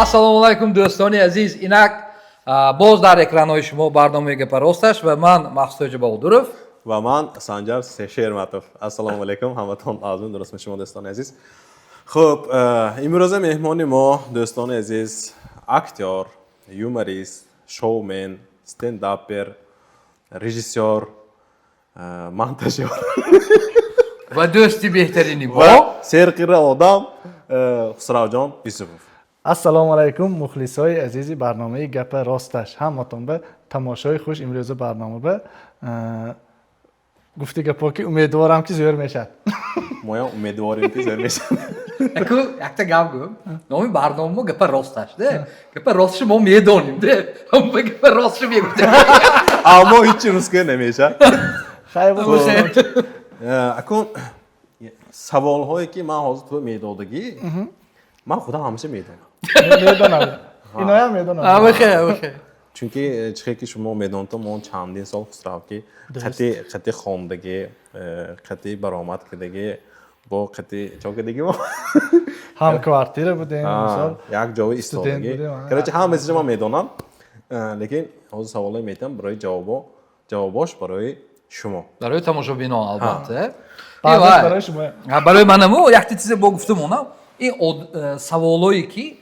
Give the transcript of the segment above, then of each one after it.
Ассалому алайкум, дӯстони азиз. Инак боз дар экранҳои шумо барномаи «Гапа росташ» ва ман Маҳсудҷо Баҳодуров. Ва ман Санҷар Шерматов. Ассалому алайкум, ҳаматон азм дурустми шумо, дӯстони азиз. Хуб, имрӯза меҳмони мо, дӯстони азиз, актёр, юморист, шоумен, стендапер, режиссёр, монтажёр ва дӯсти беҳтарини мо ва серқирра одам, Хусравҷон Юсупов. Ассалому алайкум, мухлисои азизи барномаи «Гапа росташ». Ҳаматон ба тамошои хуш. Имрӯза барнома ба гуфти гапо, ки умедворам, ки зӯр мешавад. Моям умедворем, ки зӯр мешавад. Яку якта гап гӯм: номи барнома мо «Гапа росташ» де. Гапа росташи мо медонем де, ҳама гапа росташи мегуфтем. Аммо ҳичи русска намешавад. Хайр. Акун саволҳое, ки ман ҳозир ту медодагӣ, ман худам ҳамаша медонам. Медонам, иноям медонам. Абахе, абахе. Чунки чихе ки шумо медонед, мо чандин сол Хусрав ки қати хондагӣ, қати баромад кардагӣ, бо қати чо кардагӣ мо. Ҳам квартира будем, мисол. Як ҷои Студент истодагӣ. будем, а. Короче, ҳама чизро ман медонам, лекин ҳозир саволҳое метиҳам барои ҷавобо, ҷавобош барои шумо. Барои тамошобинон, албатта. Баъзеш Ивай. барои шумо. Ҳа, барои манаму якта чизе бо гуфта монам: ин саволое, ки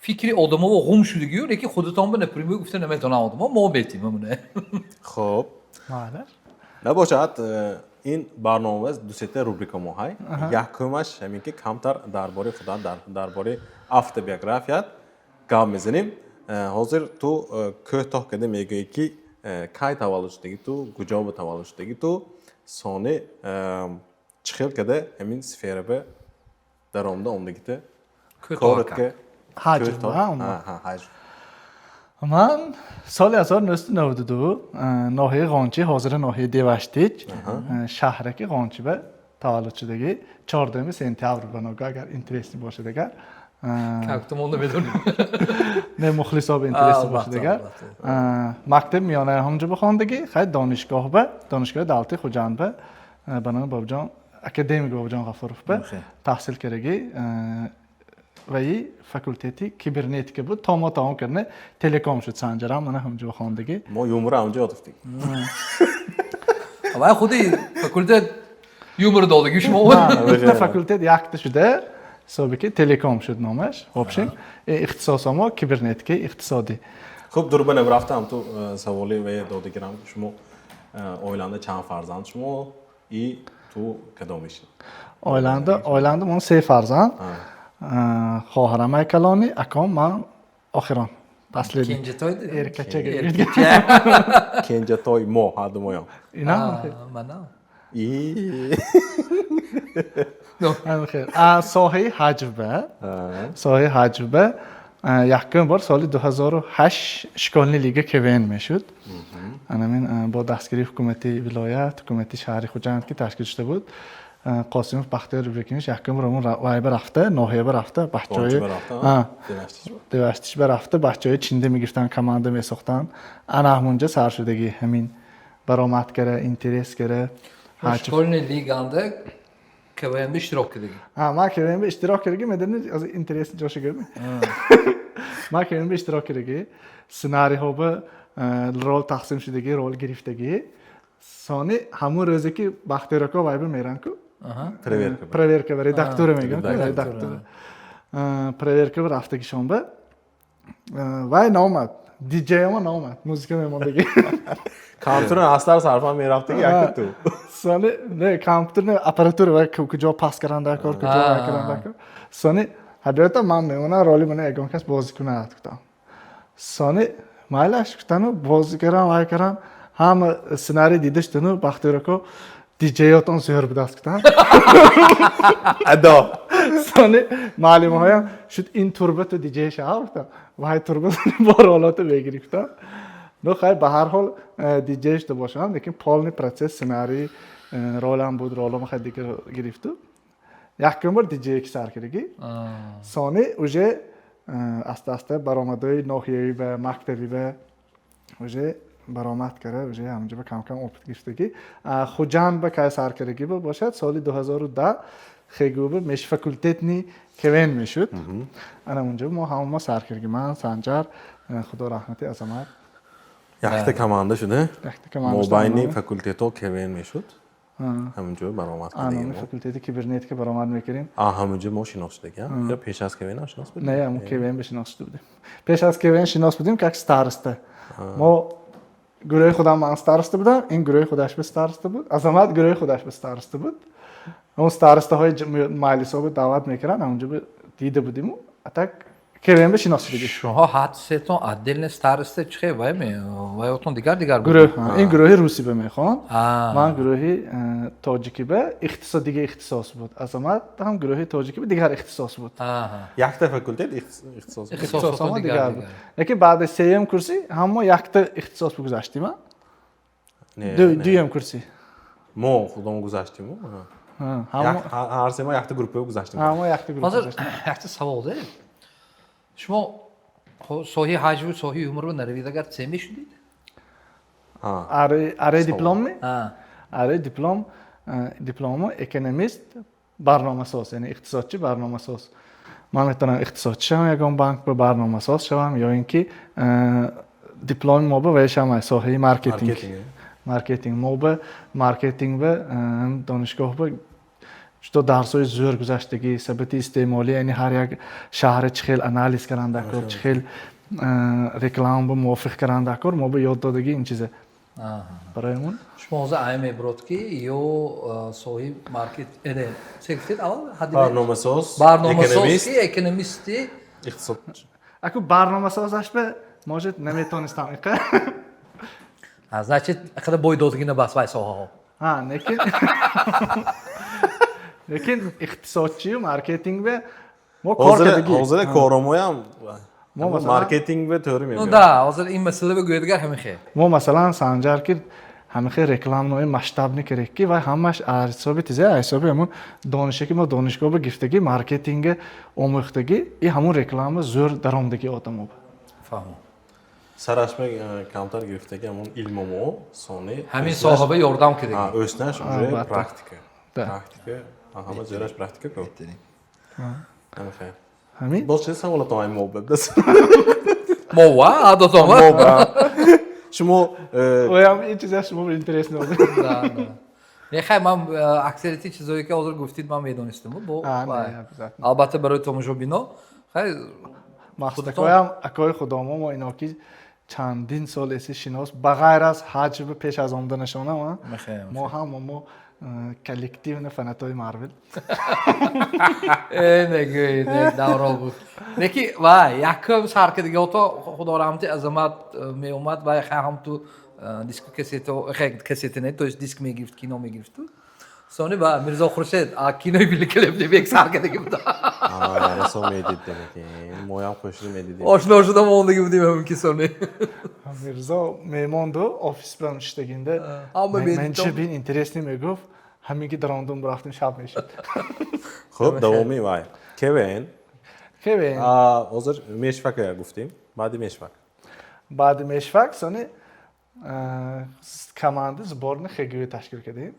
фикри одамово ғум шудагию, лекин худатон ба напрямую гуфта наметавонам, одамо мо метим ҳамуне. Хуб. Маълаш. Набошад, ин барнома дусета рубрика мо ҳай. Якумаш ҳамин ки камтар дар бораи худат, дар бораи автобиографият гап мезанем. Ҳозир ту кӯтоҳ карда мегӯӣ, ки кай таваллуд шудагӣ ту, куҷо ба таваллуд шудагӣ ту, сони чӣ хел карда ҳамин сфера ба даромада омдагита. Кӯтоҳ. Коротко. Ҳаҷм, кӯтоҳ. ҳа, умуман. Ҳа, ҳаҷм. Ман соли 1992 ноҳияи Ғончӣ, ҳозира ноҳияи Деваштич, шаҳраки Ғончиба таваллуд шудагӣ, 4 сентябр баного, агар интересный бошад агар. Как-то медонем. Не, мухлисо ба интересный бошад агар. Албатта. Мактаби миёнаи ҳамҷо бихондагӣ, хай, донишгоҳ ба Донишгоҳи давлатии Хуҷанд ба ба номи Бобоҷон, академик Бобоҷон Ғафуров ба таҳсил кардагӣ ва и факултети кибернетика буд. То мо тамом кардне, телеком шуд. Санҷарам мана ҳамҷо бихондагӣ. Мо юмора ҳамҷо ёд гирифтем. Вай худи факултет юмор додагӣ шумо. Духта факултет якта шуда, ҳисоби ки телеком шуд номаш. В общем, ихтисосомо кибернетикаи иқтисодӣ. Хуб, дурба рафтам, ту саволи ве дода гирам: шумо оиланда чанд фарзанд шумо и ту кадомиши? Оиланда мон се фарзанд: хоҳарамай калонӣ, аком, ман охирон, последний. Кенҷатой. Эркача. Кенҷатой мо ҳарду моён. Ина. Мана. И Хел соҳаи ҳаҷвба, якум бор соли 2008 школьный лига КВН мешуд. Анамин бо дастгирии ҳукумати вилоят, ҳукумати шаҳри Хуҷанд, ки ташкил шуда буд. Қосимов Бахтиёр Иброҳимович якум бор ҳамун вайба рафта, ноҳияба рафта, бачаҳои Деваштичба рафта, бачаҳои чинда мегирифтанд, команда месохтанд. Ана ҳамунҷа сар шудагӣ ҳамин баромад кара, интерес кара. Школьный лиганда КВН иштирок кардагӣ? Ман КВН иштирок кардагӣ. Медонед, аз интересный ҷоша гӯм: ман КВН иштирок кардагӣ, сценарийҳо ба рол тақсим шудагӣ, рол гирифтагӣ. Сони ҳамун рӯзе, ки Бахтиёр ако вайба меран ку проверка, проверка ба редактура мегӯям, редактура проверка ба рафтагишон ба вай наомад, диҷеямо наомад, музыка мемондагӣ. Компютер астар сарфа мерафтаги, яки ту. Сони не компютер, не аппаратура, вай куҷо пас каранда кор, куҷо вай каранда кор. Сони ҳабиёта ман мемонам, роли мана ягон кас бозӣ кунад, гуфтам. Сони майлаш гуфтану бозӣ карам, вай карам, ҳама сценарий дида шудану Бахтиёр ако диҷеётон зӯр будааст, гуфтам. Адо. Сони маълимаҳоям шуд: ин турба ту диҷей шав, гуфтам, вай турба бо ролото мегирӣ, гуфтам. Ну хай, ба ҳар ҳол диҷей шуда бошам, лекин полный процесс, сценарий, ролам буд, ролам хай дигар гирифту. Якум бор диҷее ки сар кардагӣ. Сони уже аста аста баромадҳои ноҳиявӣ ба мактабӣ ба уже баромад кара, уже ҳаминҷо ба кам кам опыт гирифтагӣ. Хуҷанд ба кай сар кардагӣ бошад, соли 2010. ХГУ межфакультетный КВН мешуд. Ана унҷо мо ҳама сар кардем, ман, Санҷар, худо раҳмати, Азамат. Якта команда шуда. Якта команда. Мобайни факултетҳо КВН мешуд, ҳаминҷо баромад Аноми кардем. Факултети кибернетика баромад мекардем. А ҳаминҷо мо шинос шудагиам ё пеш аз КВН ҳам шинос будем? Не, ҳамун КВН бешинос шуда будем. Пеш аз КВН шинос будем как староста. Мо гурӯҳи худам, ман староста будам, ин гурӯҳи худаш ба староста буд, Азамат гурӯҳи худаш ба староста буд. Он старостаҳои маҷлисҳо даъват мекарданд, ҳамунҷо дида будиму, а так КВН бе шинос шудагӣ. Шумо ҳад сетон отдельно староста чихе вай ме вай отон дигар дигар буд? Гурӯҳ, ин гурӯҳи русӣ ба мехонд, А. ман гурӯҳи тоҷикӣ ба ихтисос, дига ихтисос буд, Азамат ҳам гурӯҳи тоҷикӣ ба дигар ихтисос буд. Якта факултет, ихтисос буд. Ихтисосотон Ихтисосҳо дигар дигар буд. Дигар. Лекин баъди сеюм курсӣ ҳамо якта ихтисос гузаштим, а? Не, не. Дуюм курсӣ. Мо худомо гузаштиму. Ҳар се мо якта группа гузаштим. Ҳамо якта гурӯҳ Ҳозир гузаштем. Якта савол де. Шумо соҳаи ҳаҷву соҳаи юморро наравид, агар це мешудид? Аре, диплом ми? А. Аре, диплом, диплому экономист барномасоз, яъне иқтисодчи барномасоз. Ман метавонам иқтисодчи шавам, ягон банк ба барномасоз шавам ё ин ки дипломи мо ба вай шавам, соҳаи маркетинг. Маркетинг. Маркетинг мо ба маркетинг ба донишгоҳ ба ҷудо дарсҳои зӯр гузаштагӣ, сабати истеъмолӣ, яъне ҳар як шаҳре чӣ хел анализ кардан даркор, чӣ хел реклама ба мувофиқ кардан даркор, мо ба ёд додагӣ ин чиза барои мон. Шумо ҳозир ая мебурод ки ё соҳиби маркет эне се гуфтед аввал ҳадди Барномасоз. Барномасоз. Экономист. Ки экономисти. Иқтисод. Аку барномасозаш ба может наметонистам иқа. А, значит, ақада бой додагина бас вай соҳаҳо. Ҳа, лекин иқтисодчию маркетинг бе мо кор Ҳозир кардагӣ. Ҳозир коромоям Мо масалан- маркетинг бе тӯри Ну мебиёд. да, ҳозир ин масъала бигӯед, агар ҳамин хел. Мо масалан Санҷар ки ҳамихел рекламаҳои масштабный керек ки вай ҳамаш аз ҳисоби тизе, аз ҳисоби ҳамун донише ки мо донишгоҳ ба гирифтагӣ, маркетинга омӯхтагӣ, и ҳамун реклама зӯр даромадагӣ одамо. Фаҳмам. Сарашма камтар гирифтаги ҳамун илмомо сони Ҳамин соҳаба ёрдам кардагӣ. Ӯснаш уже Албатта. практика. Да. Практика ҳама зӯраш практика ку. Ҳамин хел. Ҳамин. Боз чиз саволатон ай мо бебдас? Мо ва адотон ва. Мо ба шумо Оям ин чиза шумо интересно. Да, да. Не, хай, ман аксарияти чизое ки ҳозир гуфтид, ман медонистам. Бо А, вай. не, обязательно. Албатта, барои тамошобино хай. Мақсудакоям акои худомо, мо ино ки чандин сол эси шинос, ба ғайр аз ҳаҷв пеш аз омаданашонам, а? Мехоҳем. Мо ҳама мо коллективно фанатои Марвел. Э, негӯй, не, давро буд. Леки вай якум сар кардиги ото, худо раҳмати, Азамат меомад, вай хай ҳам ту диску кассета, хай кассета не, то есть диск мегирифт, кино мегирифту. Сони ба Мирзо Хуршед, а кинои великолепный век сар кардиги буд. Расо медид, демаки моям хушри медидем. Ошно шуда мондаги будем ҳамин ки сони. Мирзо мемонду офис бам иштагинда. Ҳама Мен чӣ бин интересный мегуфт, ҳамин ки даромадум рафтем, шаб мешуд. Хуб, давоми вай КВН. КВН. Ҳозир межфака гуфтем, баъди межфак? Баъди межфак сони команди сборный ХГУ ташкил кардем.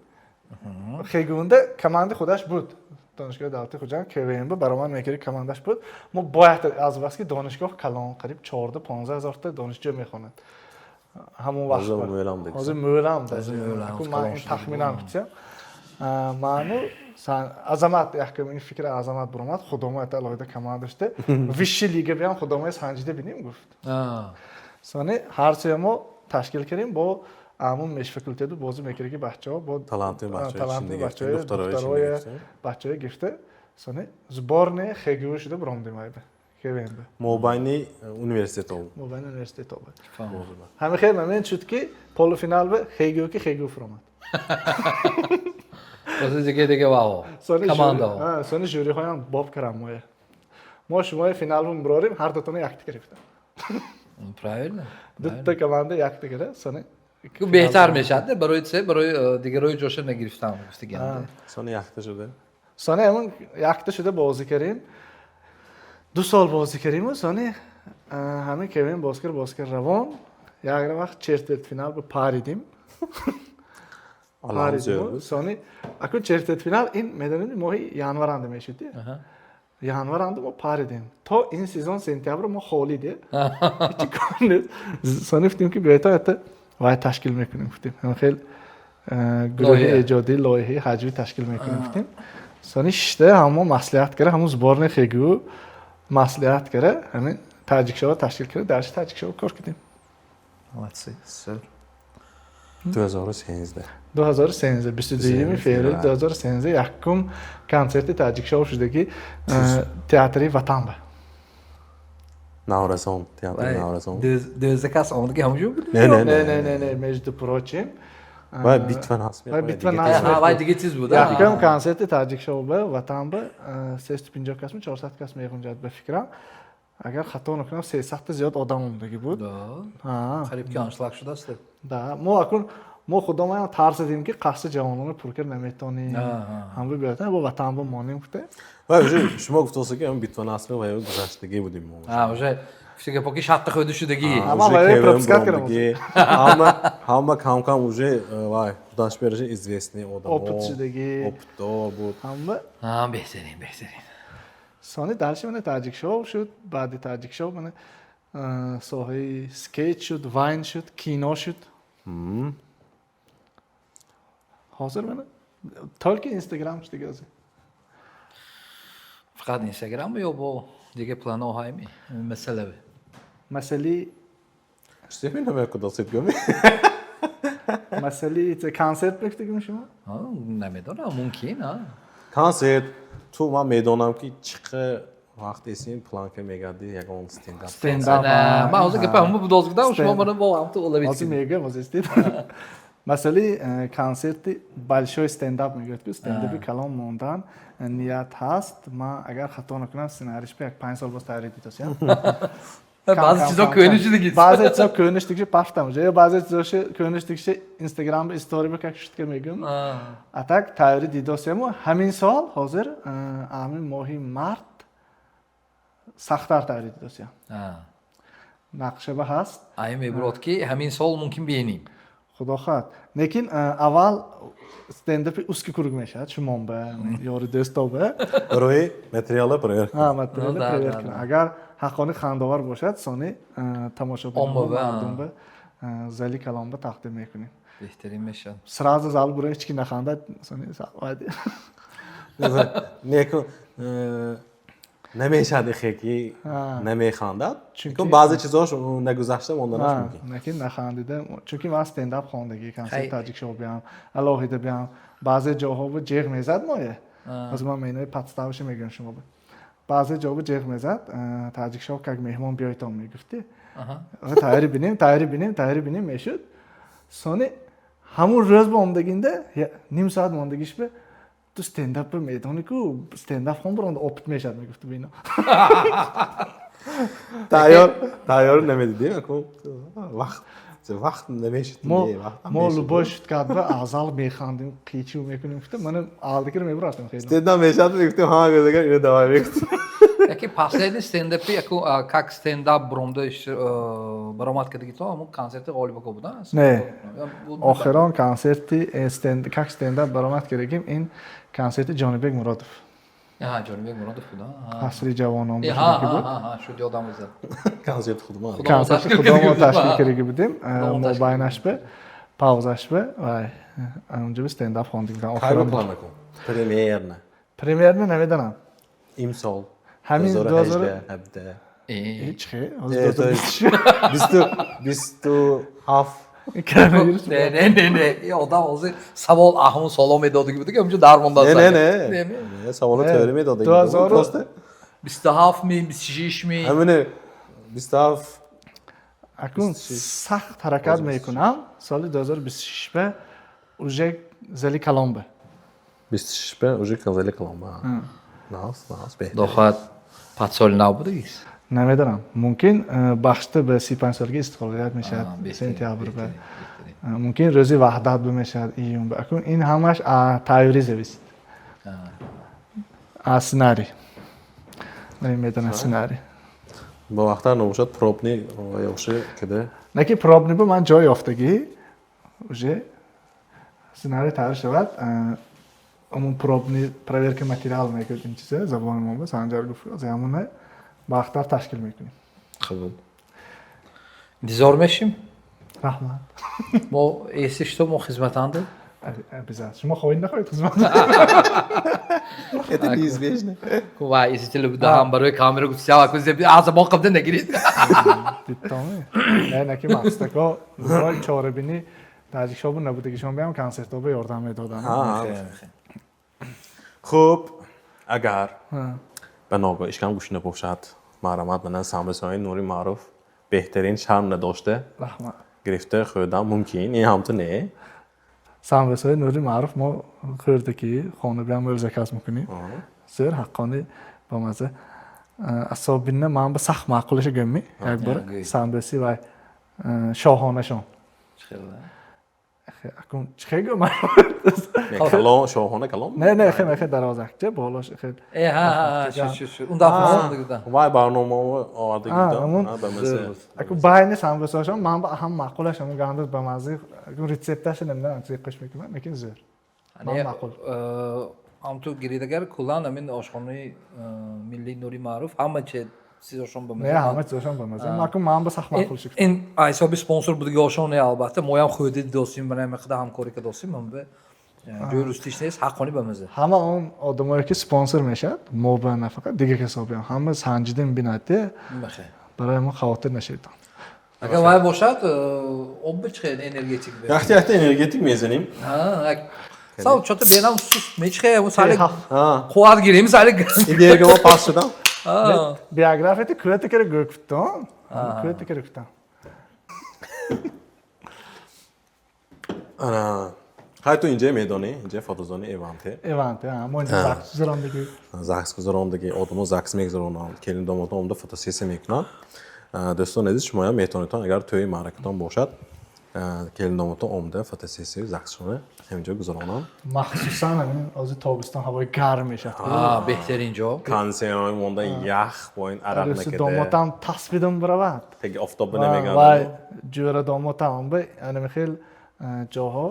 ХГУнда команди худаш буд, Донишгоҳи давлати Хуҷанд КВН бу баромад мекарди, командаш буд. Мо бояд аз баски донишгоҳ калон, қариб 14-15 ҳазорта донишҷӯ мехонад ҳамон вақт. Ҳозир мӯлам дегиз. Ҳозир мӯлам. Ҳозир мӯлам, Ман калон ин шуда. тахминан битсям, ману Азамат якум ин фикри Азамат буромад, худомо это алоҳида команда шуда, высший лига биям, худомо санҷида бинем, гуфт. Сони ҳар сея мо ташкил кардем, бо ҳамун межфакултету бозӣ мекард ки бачаҳо бо талантли талантли бачаҳои бачаҳои духтарои духтарои бачаҳои гирифта, сони сборный ХГУ шуда буромдем айба КВН. Мобайни университетов. Мобайни университетов. Ҳамин хел момент шуд ки полуфинал ба ХГУ ки ХГУ фуромад. Бози диге вао. Сони Командаҳо. Сони жюриҳоям боб кардам: моя мо шумои финалбу мурорим, ҳар дутона якта гирифтам. Правильно. Дутта команда якта гира, сони Ку беҳтар мешавад, не? Барои це, барои дигарои ҷоша нагирифтам гуфтиганда. Сони якта шуда. Сони ҳамон якта шуда бозӣ кардем, 2 сол бозӣ кардиму сони ҳамин КВН боз кард, боз кард, равон як вақт четвертьфинал ба паридим. Паридиму сони акун четвертьфинал ин медонед, моҳи январанда мешуд. Январанда мо паридем, то ин сезон сентябр мо холӣ де, ҳеҷ кор нест. Сони гуфтем, ки биёед, это вай ташкил мекунем, гуфтем, хел гурӯҳи эҷодӣ, лоиҳаи ҳаҷвӣ ташкил мекунем, гуфтем. Сони шишта ҳамо маслиҳат кара, ҳамун сборный хегу маслиҳат кара, ҳамин Таҷикшоу ташкил кара, дарши Таҷикшоу кор кардем. Молодцы, супер. 2013. 2013, 22 феврали 2013 якум консерти Таҷикшоу шудаги, театри Ватан ба. Наврасон, театри Наврасон. 12 кас омадаги ҳамҷо буд? Не, не. Не, не, не, не, между прочим. Вай битва насмех. Вай битва насмех. Вай дига чиз буд. Якум консерти Таҷикшоу ба Ватан ба 350 касми, 400 кас меғунҷад, ба фикрам. Агар хато накунам, 300-та зиёд одам омадагӣ буд. Қариб ки аншлаг шудааст. Да, мо акун мо худомаям тарсидем, ки қасди ҷавононро пур кард наметонем, ҳам биёд, бо Ватан бо монем, гуфта. Вай уже шумо гуфтосе, ки ҳам битва насмех вай гузаштагӣ будем мо. Уже гуфтага поки шатта хӯрда шудагӣ. Ама пропускать кардам. Ҳама, ҳама кам кам уже вай худаш бераша известный одам. Опыт шудагӣ. Опытдор буд. Ҳама. Беҳтарин, беҳтарин. Сони дальше мана Таҷикшоу шуд, баъди Таҷикшоу мана соҳаи скетч шуд, вайн шуд, кино шуд. Ҳозир мана только Инстаграм шуд дига. Фақат Инстаграм ё бо дига планҳо ҳайми масалави? Масъали? Чизе намекудосид гӯми. Масъали консерт мекунем шумо? Намедонам, мумкин. Консерт ту ман медонам, ки чӣ қадр вақт эсин планка мегардӣ, ягон стендап. Стендап. Ман ҳозир гапа ҳама будоз гудам, шумо мана бо ҳамту олавид. Ҳозир мегӯям, ҳозир истед. Масъали консерти большой стендап мегӯяд, ки стендапи калон мондан ният ҳаст. Ман, агар хато накунам, сценариш як 5 сол боз тайёрӣ дидосям. Баъзе чизо кӯҳна шудагӣ. Баъзе чизо кӯҳна шудагӣ, пафтам уже, ё баъзе чизоши кӯҳна шудагӣ, Инстаграм истори ба как шутка мегӯям. А так тайёрӣ дидосему, ҳамин сол ҳозир ҳамин моҳи март сахттар тайёрӣ дидосям. Нақшаба ҳаст. Ай мебурод, ки ҳамин сол мумкин бинем. Худо хоҳад, лекин аввал стендапи узкий круг мешавад, шумонба, ёри дӯстоба. Барои материала проверка. Материала проверка. Агар ҳаққони хандовар бошад, сони тамошобинон, мардумба, зали калонба тақдим мекунем. Беҳтарин мешавад. Сразу зал бура, ҳеч ки нахандад, сони. Неку намешавад ихе, ки намехандад, чунки баъзе чизош нагузашта монданаш мумкин. Лекин нахандида, чунки ман стендап хондагӣ, консерт Таҷикшоу биям, алоҳида биям, баъзе ҷоҳо ҷеғ мезад мое. Ҳозир ман менои подставаша мегӯям шумо. Баъзе ҷоҳо ҷеғ мезад: «Таҷикшоу как меҳмон биёйтон», мегуфтӣ. Тайёрӣ бинем, тайёрӣ бинем, тайёрӣ бинем мешуд. Сони ҳамун рӯз ба омдагинда, ним соат мондагиш ба: «Ту стендап медонӣ ку, стендап хон, биронда опыт мешавад», мегуфту бино. Тайёр, тайёр намедидем, вақт намешуд. Мо любой шуткатба азал механдем, қичив мекунем, гуфта, мана алдикир мебурафтем хеле. Стендап мешавад, мегуфтем, ҳама гӯзагар ино давай мегуфтем. Яке последний стендапи яку как стендап бромда баромад кардагӣ, то ҳамун консерти Ғолибако буд? Не, охирон консерти как стендап баромад кардагим, ин консерти Ҷонибек Муродов. Ҷонибек Муродов буд. Асри ҷавонон. Шуд, ёдам зад. Консерти худмо. Консерти худомо ташкил кардаги будем, мобайнашба, паузашба, вай онҷо стендап хондем. Кай план кун примерно? Примерно намедонам. Имсол. Ҳамин. 2018, 17. Ҳеч хе. 27. Не, не, не, не, и одам ҳозир савол аҳму соло медодагӣ буд, ки ҳамчун дармонда. Не, не, не, саволо тӯри медодагӣ. 27 ми, 26 ми? Ҳамине, 27. Акнун сахт ҳаракат мекунам, соли 2026 ба уже зали калонба. 26 ба уже зали калонба. Нас, нас, беҳтар. Дохоҳад падсоли нав будагист. Намедонам, мумкин бахшта ба 35 солаги истиқлолият мешавад, сентябр ба, мумкин рӯзи Ваҳдат ба мешавад, июн ба. Акнун ин ҳамаш тайёрӣ зависит аз сценарий, медонам, сценарий. Бо вақтар набошад, пробный ёши кида. Наки пробный ба ман ҷой ёфтагӣ уже. Сценарий тайёр шавад, ҳамун пробный проверка материал мекунад, ин чиза забони мо ба Санҷар гуфт, ҳамуна бахтар ташкил мекунем. Қабул, интизор мешим. Раҳмат. Мо эси что мо хизматанду. Обязательно, шумо хоҳед нахоҳед, хизмат. Это неизбежно. Ва эситили даҳам барои камера гуфт, аз забон қабда нагиред. Диттоми не, наки мақсадако чорабини таҷикшобу набудагишон биам консертҳо ёрдам медоданд. Хуб, агар ба ногоҳ ишкам гӯшина бошад, марҳамат, мана самбусаҳои Нури Маъруф беҳтарин, шарм надошта. Раҳмат. Гирифта хӯрдан мумкин, ин ҳамту не. Самбусаҳои Нури Маъруф мо хӯрда, ки хона биам мӯл заказ мекунем, зӯр, ҳаққони бамаза. Асобина ман ба сахт маъқулаша гӯмми, як бор самбуси вай шоҳонашон. Акун чихе гӯм? Калон, шоҳона калон. Не, хе хе дарозакча болош хе. Э, ҳа ҳа, шу шу ун дафъа. Вай барномао оварда будам. Аку байни самбусашон ман ба ҳам маъқулаш ҳамун гандаз бамаза. Акун рецепташа намедонам, чизе қиш мекунам, лекин зӯр, ман маъқул. Ҳамту гиридагар куллан ҳамин ошхонаи миллии Нури Маъруф ҳама чи чизошон бамаза. Не, ҳама чизошон бамаза, акун ман ба сахт маъқул шуд. Ин ҳисоби спонсор будаги ошон не, албатта моям хӯрди дидосим, барои ҳамин қадар ҳамкорӣ кардосим, ҳам ҷои рустиш нест, ҳаққони бамаза. Ҳама он одамое ки спонсор мешавад, мо ба нафақат, дигар касо биям, ҳама санҷидем, бинад, барои мо хавотир нашедам. Агар вай бошад, об бичихед, энергетик. Яхти яхти энергетик мезанем. Сал чото бенам суст мечихе, сали қувват гирем, сали. Идеяга пас шудам. Биографияти кӯта кара гӯ гуфтам, кӯта кара гуфтам. Ана ҳай, ту инҷа медонӣ, инҷа фотозони Эванте. Эванте, мо инҷа загс гузарондагӣ. Загс гузарондагӣ, одамо загс мегузаронанд, келин домодон омда фотосессия мекунанд. Дӯстони азиз, шумоям метавонедтон, агар тӯи маъракатон бошад, келин домодтон омда фотосессияи загсшона ҳаминҷо гузаронанд. Махсусан ҳамин ҳозир тобистон, ҳавои гарм мешавад. Беҳтарин ҷо. Кондиционерҳои монда, ях бо ин арақ накарда. Домотам тасбидам биравад. Теги офтоба намегардад. Вай ҷӯра домотам ба анами хел ҷоҳо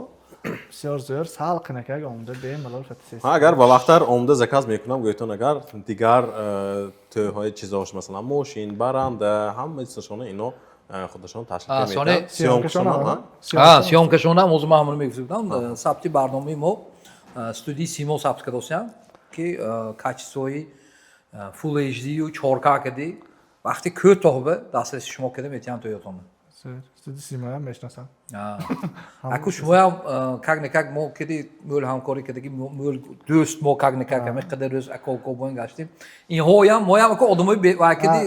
бисёр зӯр, салқинакак омда бемалол фотосессия. Агар ба вақттар омда заказ мекунам гӯйтон, агар дигар тӯйҳои чизош, масалан мошин, баранда, ҳама чизошона ино худашон ташкил метавонанд. Съёмкашонам ҳозир ман ҳамоно мегуфтам. Сабти барномаи мо студияи Симо сабт кардосиям, ки качествои Full HD-ю 4K кади вақти кӯтоҳ ба дастраси шумо када метиҳам тӯётонро. Студияи Симоям мешиносам. Аку шумоям как никак мо киди мӯл ҳамкорӣ кадаги, мӯл дӯст, мо как никак ҳамин қадар рӯз ако боин гаштем. Инҳоям моям аку одамои вай киди.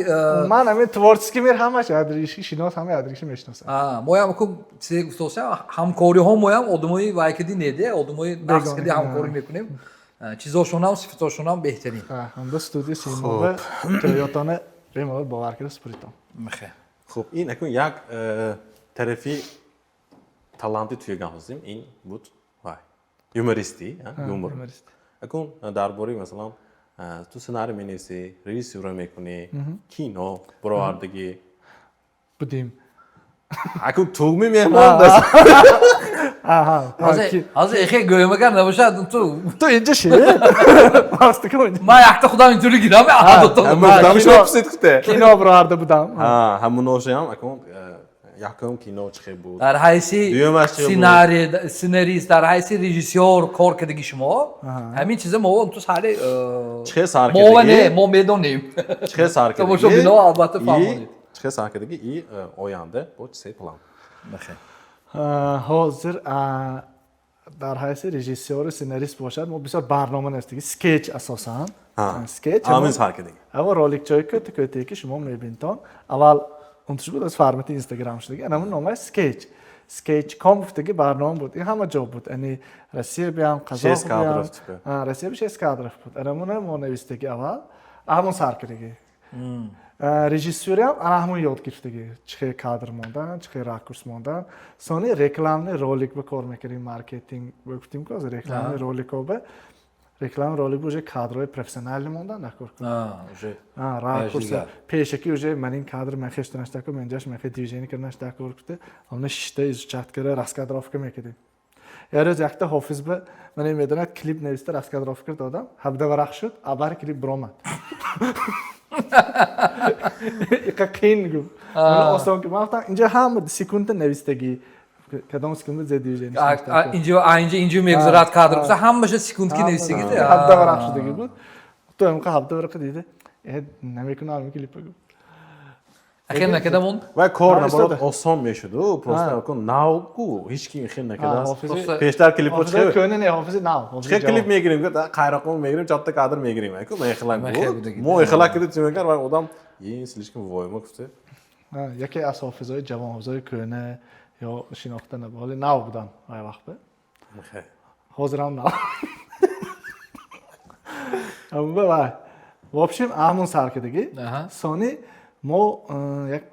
Ман ҳамин творческий мир ҳамаш адриши шинос, ҳамаи адриши мешиносам. Моям аку чизе гуфтосам, ҳамкориҳо моям одамои вай киди неде, одамои нақс киди ҳамкорӣ мекунем. Чизошонам, сифатошонам беҳтарин. Ҳамда студияи Симо тӯётона бемалол бовар карда супуритон. Мехе. Хуб, ин акун як тарафи таланти туя гап задем, ин буд вай юмористӣ, юмор. Акун дар бораи, масалан, ту сценарий менависӣ, режиссура мекунӣ, кино баровардагӣ. Будем. Акун тугми меҳмон. Ҳозир эхе гӯямагар набошад ту. Ту инҷа ши. Ман якта худам интури гирам. Кино бароварда будам. Ҳамуношаям акун якум кино чӣ хел буд? Дар ҳайси сценарист, дар ҳайси режиссёр кор кардаги шумо, ҳамин чиза мо ту сари чӣ хел сар мо не, мо медонем. Чӣ хел сар кардагӣ? Тамошобино албатта фаҳмонед. Чӣ хел сар кардагӣ и оянда бо чӣ план? Ҳозир дар ҳайси режиссёру сценарист бошад, мо бисёр барнома навиштаги, скетч асосан. Скетч ҳамин сар кардагӣ. Ава роликчое кӯта кӯтае ки шумо мебинтон, аввал унтуш буд, аз формати Инстаграм шудаги, анамун номаш скетч. Скетчком гуфтаги барнома буд, ин ҳама ҷо буд, ани Россия биям, Қазоқ биям, Россия би шесть кадров буд. Анамуна мо навистаги, аввал ҳамон сар кардагӣ. Режиссёриам ана ҳамон ёд гирифтагӣ, чӣ хел кадр мондан, чӣ хел ракурс мондан. Сони рекламный ролик ба кор мекардем, маркетинг гуфтем ку, рекламный роликҳо ба реклама ролик уже кадрҳои профессионалӣ мондан накор. Ракурс пешакӣ уже ман ин кадр мехештанаш такор, менҷаш мехе движение карданаш такор гуфта, ҳамна шишта изучать карда, раскадровка мекардем. Як рӯз якта ҳофиз ба ман медонад, клип нависта, раскадровка додам, 17 варақ шуд, абар клип биромад. Иқа қиин гуфт. Осон ки ман гуфтам, инҷа ҳама секунда навистагӣ, кадом секунда зе движение. Инҷо инҷо инҷо мегузарад кадр, ҳамаша секунд ки навистагӣ. 17 варақ шудагӣ буд. Ту ҳамқа 17 варақа дида, намекунам клипа, гуфт. Ахир накарда монд. Вай кор наоборот осон мешуду, просто нав ку, ҳеч ки хел накардааст пештар клипо. Чӣ кӯна не, ҳофизи нав. Чӣ клип мегирем, қайроқмо мегирем, чорта кадр мегирем, ку мехилак буд. Мо ихилак кида чӣ мекард, вай одам ин слишком войма гуфте. Яке аз ҳофизои ҷавон, ҳофизои кӯна ё шинохта набуд, ҳоли нав будан вай вақт, ҳозирам нав. Вай, в общем, ҳамун сар кардагӣ. Сони мо як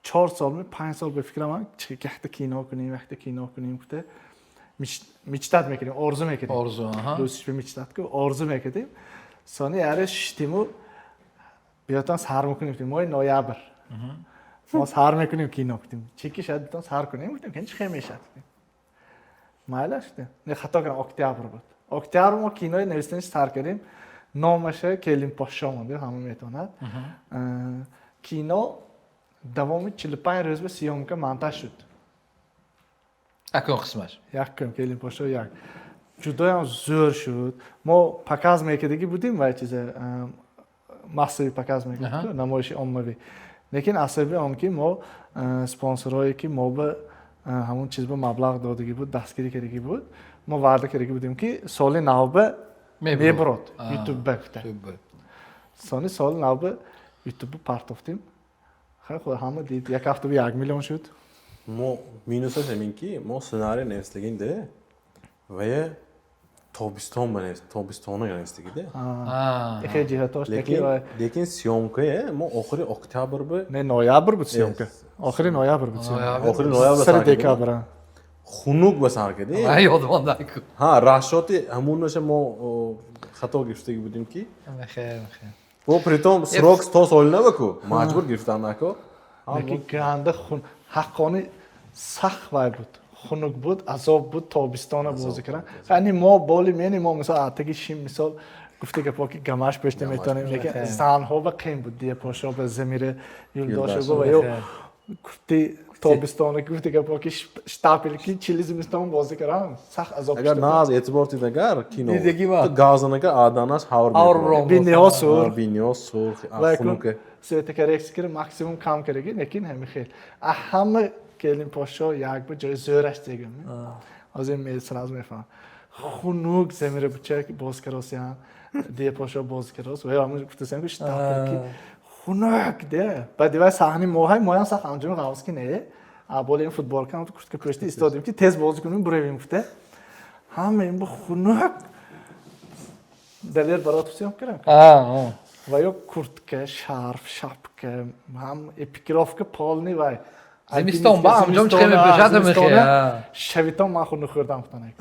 4 сол, 5 сол ба фикрам, якта кино кунем, якта кино кунем гуфта мечтать мекардем, орзу мекардем. Орзу. Русиш мечтать ку, орзу мекардем. Сони яре шиштиму, биётан сар мекунем, моҳи ноябр мо сар мекунем кино, гуфтем, чӣ ки шояд битон сар кунем, гуфтем, ки чӣ хел мешавад. Майлаш, гуфтем, не, хато кардам, октябр буд. Октябр мо кинои навистаниш сар кардем, номаша «Келинпошшо» мондем, ҳама метавонад. Кино давоми 45 рӯз ба съёмка, монтаж шуд. Акун қисмаш. Якум «Келинпошшо» як ҷудоям зӯр шуд. Мо показ мекардагӣ будем, вай чиза, массовый показ мекард, намоиши оммавӣ. Лекин асаби он ки мо спонсорҳое ки мо ба ҳамон чиз ба маблағ додагӣ буд, дастгирӣ кардагӣ буд, мо ваъда кардагӣ будем, ки соли навба мебурод ютубба, гуфта. Сони соли навба ютубба партофтем, ҳама дид, як ҳафта 1 миллион шуд. Мо минусаш ҳамин ки мо сценарий навистагинде вая тобистон ба тобистона навистагиде. Ихе ҷиҳатош. Лекин съёмкае мо охири октябр ба Не, ноябр буд съёмка, охири ноябр буд. Охири ноябр. Сари декабр. Хунук ба сар кардем. Ёдам омад. Ҳа, расчёти ҳамонаша мо хато гирифтагӣ будем ки бо притом срок то соли нава ку маҷбур гирифтан нако. Лекин ганда хун ҳаққони сахт вай буд, хунук буд, азоб буд тобистона бозӣ кардан. Яъне мо боли мени мо мисол атаги шим, мисол гуфта гапо ки гамаш пешта метавонем, лекин занҳо ба қим буд, Дияпошо ба Замира Юлдошева ва ё курти тобистона, гуфта гапо ки штапел ки чили зимистон бозӣ кардан сахт азоб. Агар наз эътибор дид, агар кино газанага аданаш ҳавр. Биниҳо сурх. Биниҳо сурх, хунуке. Цветокоррекция кира максимум кам кардаги, лекин ҳами хел ҳама «Келинпошшо» як ба ҷои зӯраш дегам, ҳозир сразу мефаҳмам. Хунук Замира бучак боз каросиян, Дияпошо боз карос ва ҳамон гуфтасам ки штапел ки хунук де. Баъди вай саҳни моҳай моям сахт анҷоми ғавз ки не, боли ин футболка, куртка пӯшти истодем ки тез бозӣ кунем, буравем гуфта. Ҳама ин бу хунук Далер Баротов съёмка кардам ва ё куртка, шарф, шапка, ҳам экипировка полный вай. Зимистон ба ҳамҷом чӣ мепӯшад мехе. Шавитон ман хунук хӯрдам, гуфтан.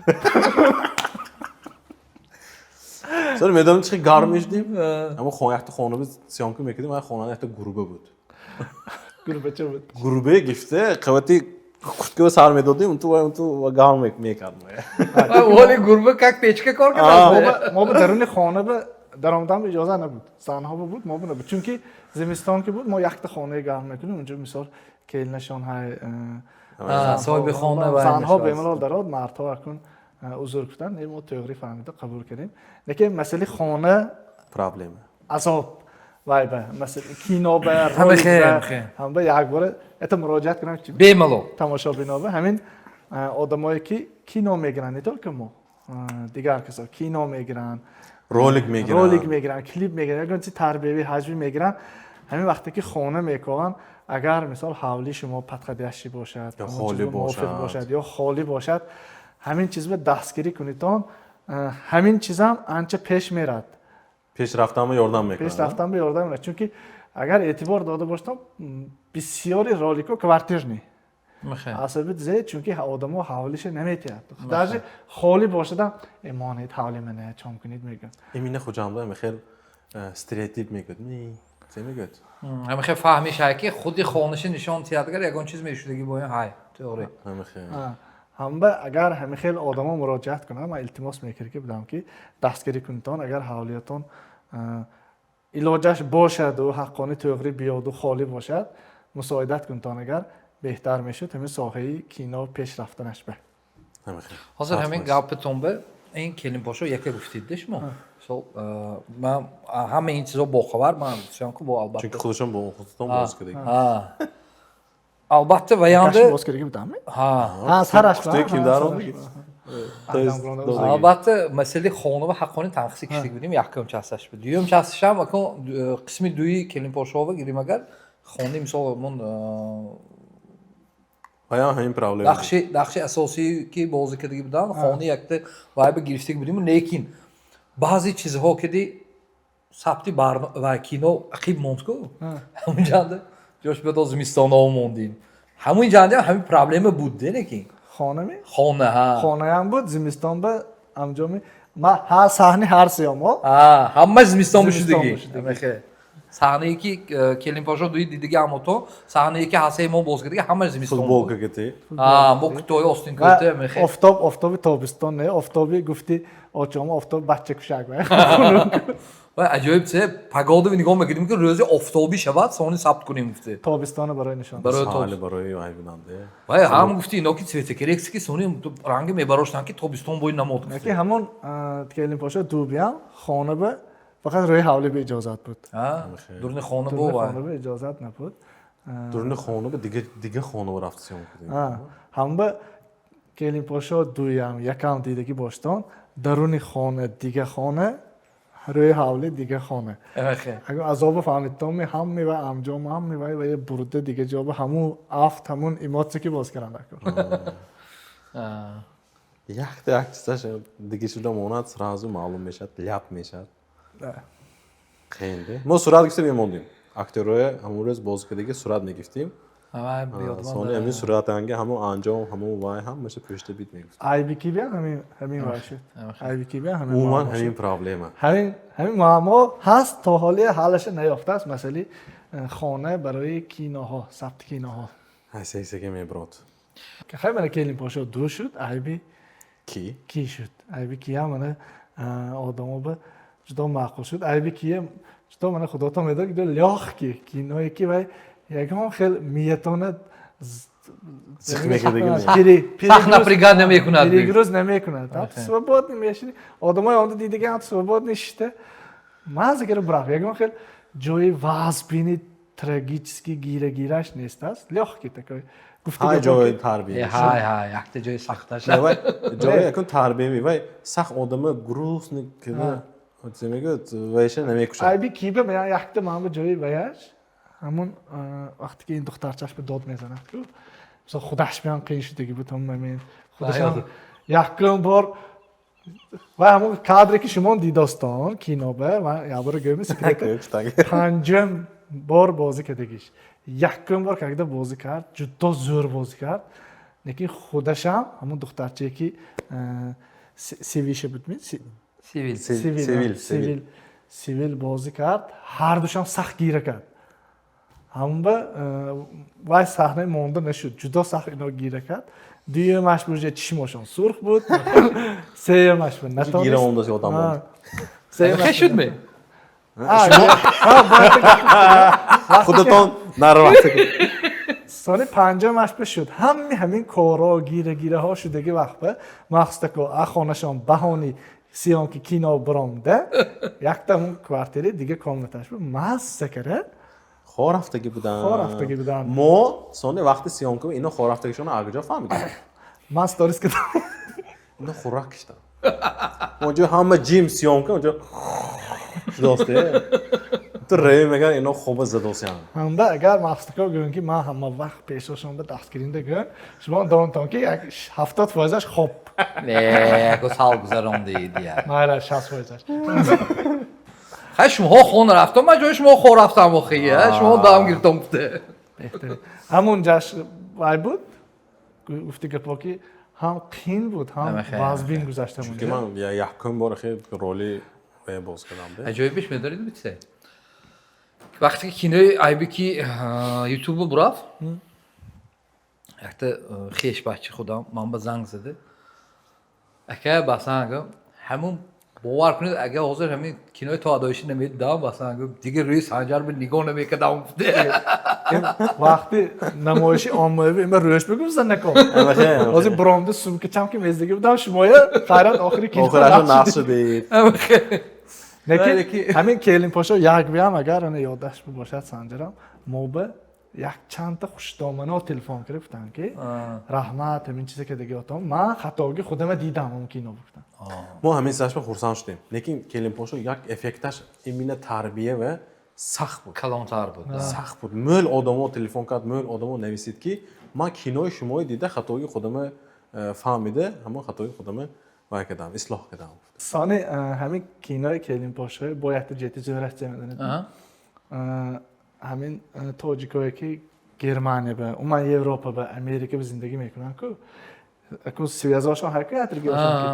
Сони медонам чӣ гарм мешудем? Аммо якта хона биз съёмка мекардем, вай хонада якта гурба буд. Гурбача буд. Гурбае гирифта, қавати куртка сар медодем, унту вай унту гарм мекард. Воли гурба как печка кор кард. Мо ба даруни хона ба даромадан иҷоза набуд. Занҳо буд, мо набуд. Чунки зимистон ки буд, мо якта хонаи гарм мекунем, унҷо мисол келинашон ҳай. Соҳиби хона. Занҳо бемалол дарод, мардҳо акун узр гуфтанд, мо тӯғри фаҳмида қабул кардем. Лекин масъалаи хона проблема. Азоб вай ба масъала кино ба ролик ҳам ба якбора это муроҷиат кунам. Бемалол. Тамошобино ба ҳамин одамое ки кино мегиранд, не только мо, дигар касо кино мегиранд, ролик мегиранд, ролик мегиранд, клип мегиранд, ягон чи тарбиявӣ, ҳаҷвӣ мегиранд, ҳамин вақте ки хона мекованд, агар мисол ҳавлии шумо подходящий бошад, ё холӣ бошад, ё холӣ бошад, ҳамин чиз ба дастгирӣ кунедон, ҳамин чизам анча пеш мерад. Пешрафтанба ёрдам мекунад. Пешрафтанба ёрдам мекунад, чунки агар эътибор дода бошам, бисёри роликҳо квартирный асаби зе, чунки одамо ҳавлиша наметиҳад, даже холӣ бошадам, монед ҳавли мана чом кунед, мегӯяд. Имина Хуҷанда хел стереотип мегӯяд, се мегӯяд. Ҳамихел фаҳмишай ки худи хонаша нишон тиҳад, агар ягон чиз мешудагӣ бояд, ҳай, теория. Ҳамихел. Ҳамба агар ҳамин хел одамо муроҷиат кунанд, ман илтимос мекард ки будам, ки дастгирӣ кунтон, агар ҳавлиятон илоҷаш бошаду ҳаққони тӯғрӣ биёду холӣ бошад, мусоидат кунтон, агар беҳтар мешуд ҳамин соҳаи кино пеш рафтанаш ба. Ҳозир ҳамин гапатон ба ин Келинпошо яке гуфтидда шумо. Мисол, ман ҳама ин чизо бохабар, ман гуфтам ку бо, албатта. Чунки худашон бо худатон боз кардагӣ. Албатта, ваянда. Боз кардагӣ будамми? Ҳа. Ҳа, сараш. Ким дар. Албатта, масъалаи хона ва ҳаққони танқисӣ киштик будем якум часташ буд. Дуюм часташам акун қисми дуи Келинпошова гирим, агар хонаи, мисол, мон Ҳаям ҳамин проблема. Нақши асосие ки бозӣ кардагӣ будам, хона якта вайба гирифтагӣ будем, лекин баъзе чизҳо киди сабти ва кино ақиб монд ку, ҳамунҷанда ҷош биёд, зимистонао мондем, ҳамун ҷанда ҳамин проблема буд де, лекин Хонами? Хона, ҳа. Хонаям буд, зимистон ба анҷоми ма ҳар саҳни ҳар сеёмо. Ҳама зимистон бушудагӣ. Саҳнае ки Келинпошо дуи дидиги, амото саҳнае ки ҳасаи мо боз кардиги, ҳама зимистон. Футболка кати. Мо кутои остин кӯрта. Офтоб, офтоби тобистон не, офтоби гуфти очомо, офтоб бачакушак. Ва аҷоиб че погода нигоҳ мекардим, ки рӯзи офтобӣ шавад, сони сабт кунем, гуфте. Тобистона барои нишон. Барои барои вай буданд. Вай ҳам гуфти ино ки цветокоррекция, ки сони ранги мебароштанд, ки тобистон бои намод. Ки ҳамон Келинпошо дубиям хона ба фақат рӯи ҳавли ба иҷозат буд. Дурни хона бо. Хона ба иҷозат набуд. Дурни хона ба дига хона рафт съёмка. Ҳамба Келинпошо дуям якам дидагӣ боштон, даруни хона дига хона, рӯи ҳавли дига хона. Агар азобо фаҳмидтон, ҳаме ва амҷом, ҳаме вай ва бурда дига ҷо ба ҳамун афт, ҳамун эмоция ки боз кардан. Якта як чизаш дига шуда монад, сразу маълум мешавад, ляп мешавад. Қиин. Мо сурат гирифта мемондем, актёрҳоя ҳамон рӯз бозӣ кардагӣ сурат мегирифтем, сони ҳамин суратанги ҳамон анҷом, ҳамон вай ҳамаша пӯшта бит мегуфт. Айби ки биям, ҳамин вай шуд, айби ки биям, ҳамин. Умуман ҳамин проблема. Ҳамин муаммо ҳаст, то ҳоли ҳаллаша наёфтааст, масъалаи хона барои киноҳо, сабти киноҳо. Секе меброд. Хай, мана Келинпошо ду шуд, айби ки? Ки шуд, айби киям мана одамо ба ҷудо маъқул шуд, айби киям ҷудо, мана худотон медонад, лёх ки киное ки вай ягон хел миятона Сахт напрягать намекунад. Перегруз намекунад, свободный мешини, одамои онда дидаган свободный шишта маза кара бирав, ягон хел ҷои вазбини трагически гира гираш нест аст, лёгкий такой. Ҳай, ҷои тарбия. Ҳай, ҳай, якта ҷои сахташ. Ҷои якун тарбияви вай сахт одама грустный кида мегӯяд, вайша намекушад. Айби киба якта манба ҷои ваяш, ҳамун вақте ки ин духтарчаш ба дод мезанад ку, мисол, худаш биям қиин шудагӣ буд ҳамун момент, худашам якум бор ва ҳамун кадре ки шумо дидостон киноба, ман якбора гӯем секрет, панҷум бор бозӣ кардагиш, якум бор когда бозӣ кард, ҷудо зӯр бозӣ кард, лекин худашам ҳамун духтарчае ки Севиша будми? Сивил. Сивил, Сивил бозӣ кард, ҳардушам сахт гира кард. Ҳамба вай саҳнаи монда нашуд, ҷудо сахт ино гира кард. Дуюмаш уже чишмошон сурх буд, сеюмаш буд. Гира ондас ёдам монд. Хе шудми? Худатон нарвахта. Соли панҷумаш шуд, ҳами ҳамин корҳо, гира гираҳо шудаги вақт ба махсусако хонашон баҳони съёмки кино биромда, якта ҳамун квартири дига комнаташ буд, мазза кара. Хор рафтагӣ буданд. Хор рафтагӣ буданд. Мо сони вақти съёмка ино хор рафтагишонро аз куҷо фаҳмидем? Ман сторис кардам. Ино хӯрак киштанд онҷо, ҳама ҷим съёмка онҷо шудост, ту ре меган, ино хоба задосян. Ҳамда агар махсусако гӯям, ки ман ҳама вақт пешошонда дастгиринда гӯям, шумо донтон, ки як 70 фоизаш хоб. Не, яко сал гузаронди дия. Майра, 60 фоизаш. Хай, шумоҳо хона рафтам, ман ҷои шумо хор рафтам, охи шумо дам гирифтам гуфте. Ҳамун ҷаш вай буд, гуфти гапо, ки ҳам қин буд, ҳам вазбин гузашта. Чунки ман якум бор хе роли вай боз кардам. Аҷоибиш медонед битсе, вақте ки кинои айби ки ютубу бурафт. Якта хешбачи худам ман ба занг зада, ака, басан гум, ҳамун бовар кунед, агар ҳозир ҳамин кинои то адоиши намедидам, басан гум, дигар рӯи Санҷар ба нигоҳ намекардам. Вақти намоиши оммавӣ има рӯш бигум, занакон. Ҳозир буромда сумкачам ки мездиги будам, шумоя хайрат, охири кино. Охирашо нақш шудед. Лекин ҳамин Келинпошо як биям, агар ана ёдаш бошад, Санҷарам, мо ба якчандта хушдомано телефон кирд, гуфтанд ки раҳмат, ҳамин чизе ки дига отом, ман хатоги худама дидам он кино, гуфтам. Мо ҳамин сашба хурсанд шудем, лекин Келинпошо як эффекташ именно тарбия ва сахт буд. Калонтар буд. Сахт буд. Мӯл одамо телефон кард, мӯл одамо нависид, ки ман кинои шумои дида хатоги худама фаҳмида, ҳамон хатоги худама вай кардам, ислоҳ кардам. Сони ҳамин кинои Келинпошо бо якта ҷети зӯраш медонед, ҳамин тоҷикое ки Германия ба, умуман Европа ба, Америка ба зиндагӣ мекунанд ку, аку связошон ҳар ку ядригиошон ки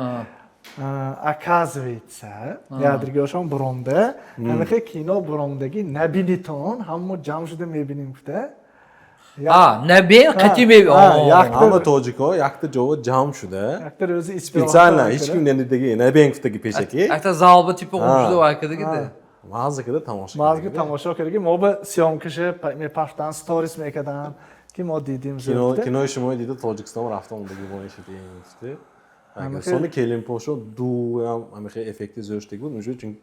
оказывается, ядригиошон буромда, ҳамихе кино буромдагӣ набинитон, ҳамо ҷамъ шуда мебинем, гуфта. Набин қати. Ҳама тоҷико якта ҷово ҷамъ шуда. Якта рӯзи. Специально ҳеҷ ким надидаги, набин гуфтаги пешакӣ. Якта залба типа шуда вайкадаги. Мазза када тамошо. Мазза тамошо кардаги, мо ба съёмкаша мепафтан, сторис мекардан, ки мо дидим. Кинои шумои дида Тоҷикистон рафта омдаги шудем. Сони Келинпошо дуам ҳамихе эффекти зӯр шудагӣ буд,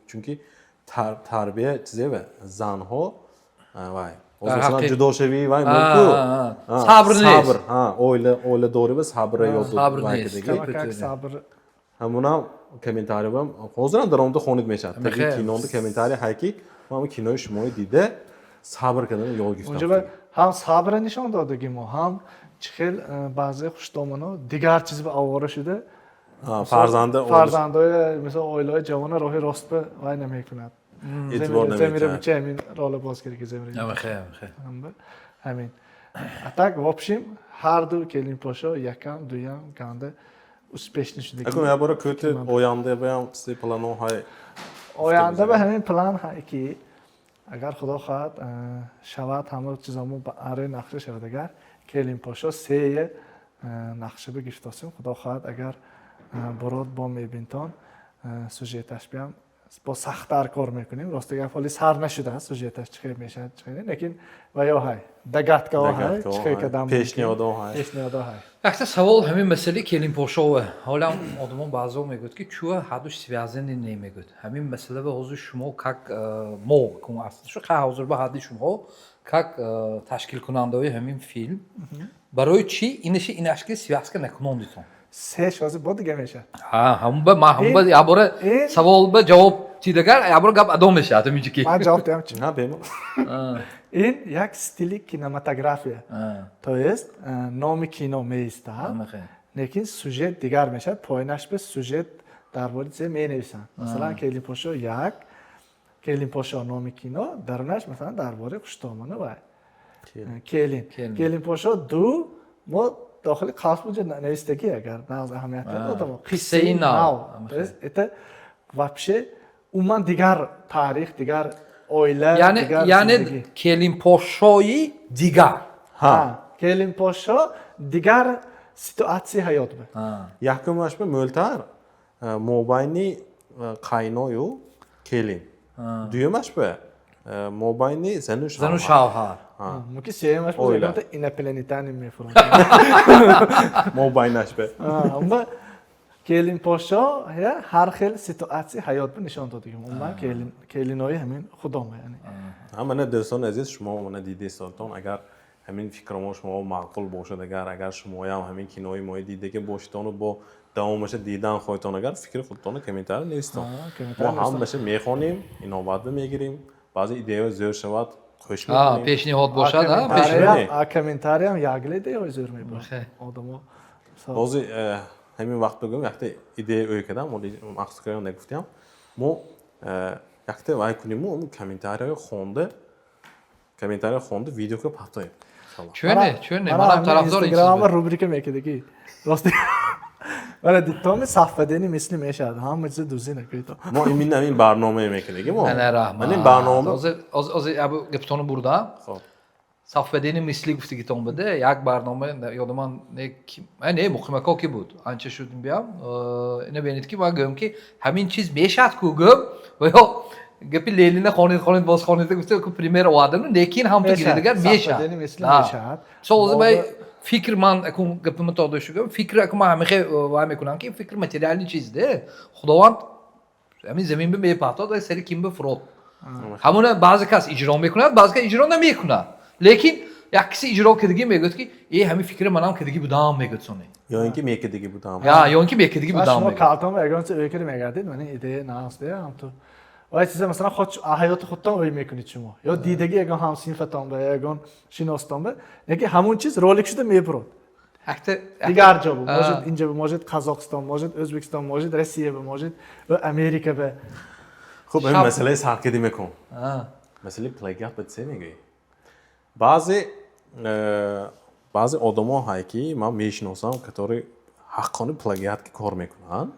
чунки тарбия чизева занҳо вай масалан ҷудошавӣ вай мумкин. Сабр нест. Сабр, оиладорӣ ва сабрро ёд. Сабр нест. Ҳамунам комментариям ҳозирам даромада хонид мешавад. Таги кинонда комментарий ҳай, ки ман кинои шумои дида сабр кардан ёд гирифтам. Ҳам сабра нишон додагӣ мо, ҳам чӣ хел баъзе хушдомано дигар чиз ба овора шуда. Фарзанда. Фарзандои, мисол, оилаҳои ҷавона роҳи рост ба вай намекунад. Эътибор. Замира буча ҳамин рола боз кард ки Замира ҳамин. А так, в общем, ҳар ду Келинпошо, якам, дуям ганда успешный шуда. Акун як бора кӯти оянда баям си плано ҳай. Оянда ба ҳамин план ҳай, ки агар Худо хоҳад, шавад, ҳама чизомо ба арои нақша шавад, агар Келинпошо сее нақша бигирифтосем, Худо хоҳад, агар бурод бо мебинтон, сюжеташ биям бо сахттар кор мекунем. Рости гап, ҳоли сар нашудааст сюжеташ, чӣ хел мешавад, чӣ хел, лекин ва ё ҳай догадкаҳо ҳай, чӣ хел кардам. Пешниҳодҳо ҳай. Пешниҳодҳо ҳай. Якта савол ҳамин масъалаи Келинпошова. Ҳолам одамон баъзеҳо мегӯяд, ки чӯа ҳардуш связаны не мегӯяд. Ҳамин масъала ба ҳозир шумо как мо шу ҳозир ба ҳадди шумо как ташкилкунандаҳои ҳамин филм, барои чӣ инаши инашки связка накунондитон? Се шози бо дига мешавад. Ҳамба ман ҳамба як бора савол ба ҷавоб тидагар, як бора гап адо мешавад ҳаминҷо ки. Ман ҷавоб диҳам, чӣ? Ҳа, бемо. Ин як стили кинематография, то есть номи кино меистад, лекин сюжет дигар мешавад. Поинаш ба сюжет дар бораи чизе менависанд. Масалан, Келинпошо як, Келинпошо номи кино, дарунаш масалан дар бораи хуштомана ва келин. Келинпошо ду мо дохили қавс буҷа навистагӣ, агар нағз аҳамият дод одамо. Қиссаи нав. То есть это вообще умуман дигар таърих, дигар оила. Яъне яъне Келинпошои дигар. Келинпошо дигар ситуатсияи ҳаёт буд. Якумаш ба мӯлтар мобайни қайною келин, дуюмаш ба мобайни зану. Зану шавҳар. Мумкин сеюмаш буд, инопланетяне мефуранд. Мобайнаш ба. Амма Келинпошо ҳар хел ситуатсияи ҳаёт бу нишон додагим. Умуман келинои ҳамин худома, яъне. Мана, дӯстони азиз, шумо мана дидестонтон, агар ҳамин фикрмо шумо маъқул бошад, агар шумоям ҳамин кинои мои дидаги бошедону бо давомаша дидан хоҳедтон, агар фикри худтонро комментарий нависитон, мо ҳамаша мехонем, инобат мегирем, баъзе идеяҳо зӯр шавад, хуш мекунем. Пешниҳод бошад. Комментариям ягле идеяҳои зӯр мебошад одамо. Ҳозир ҳамин вақт бигӯям, якта идея ӯй кардам, махсус кардам, нагуфтиам. Мо якта вай куниму комментарияҳо хонда, комментария хонда, видео пахтоем. Чӯне, чӯне, манам тарафдор. Инстаграма рубрика мекардагӣ, рости вале дитоми совпадение мисли мешавад, ҳама чиз дузи накунед. Мо именно ҳамин барномае мекардагӣ мо. Ана, раҳмат. Ҳамин барнома. Ҳозир ҳозир абу гаптонро бурдам. Хоб. Совпадение мысли гуфтагитон буде, як барнома ёдаман не, не Муқимако ки буд, анча шуд биям. Ина бинед, ки ман гӯям, ки ҳамин чиз мешавад ку, гӯм ва ё гапи Ленина хонед, хонед, боз хонед, гуфта ку пример овардам, лекин ҳам ту гиридагар мешавад. Совпадение мысли мешавад. Мисол, ҳозир ман фикр, ман акун гапимро то дошту гӯям, фикр акун ман ҳамихе вай мекунам, ки фикр материальный чиз де, Худованд ҳамин замин ба мепартод ва сари ким ба фурод, ҳамуна баъзе кас иҷро мекунад, баъзе кас иҷро намекунад, лекин як киси иҷро кардагӣ мегӯяд, ки э, ҳамин фикри манам кардагӣ будам, мегӯяд соне. Ё ин ки мекардагӣ будам. Я, ё ин ки мекардагӣ будам. Шумо мегӯяд. Калтон ба ягон чиз ӯй карда мегардед, ман ин идея наст, ҳам ту вай чиза, масалан, худ ҳаёти худтон ӯй мекунед шумо ё дидагӣ ягон ҳамсинфатон ба, ягон шиностон ба, лекин ҳамон чиз ролик шуда мебурад. Якта дигар ҷо бу, может, инҷа бу, может, Қазоқистон, может, Ӯзбекистон, может, Россия бу, может, Америка бу. Хуб, ин масъалаи саркидӣ мекун. Масъалаи плагиат ба чӣ мегӯӣ? Баъзе одамо ҳай, ки ман мешиносам, которые ҳаққони плагиат ки кор мекунанд,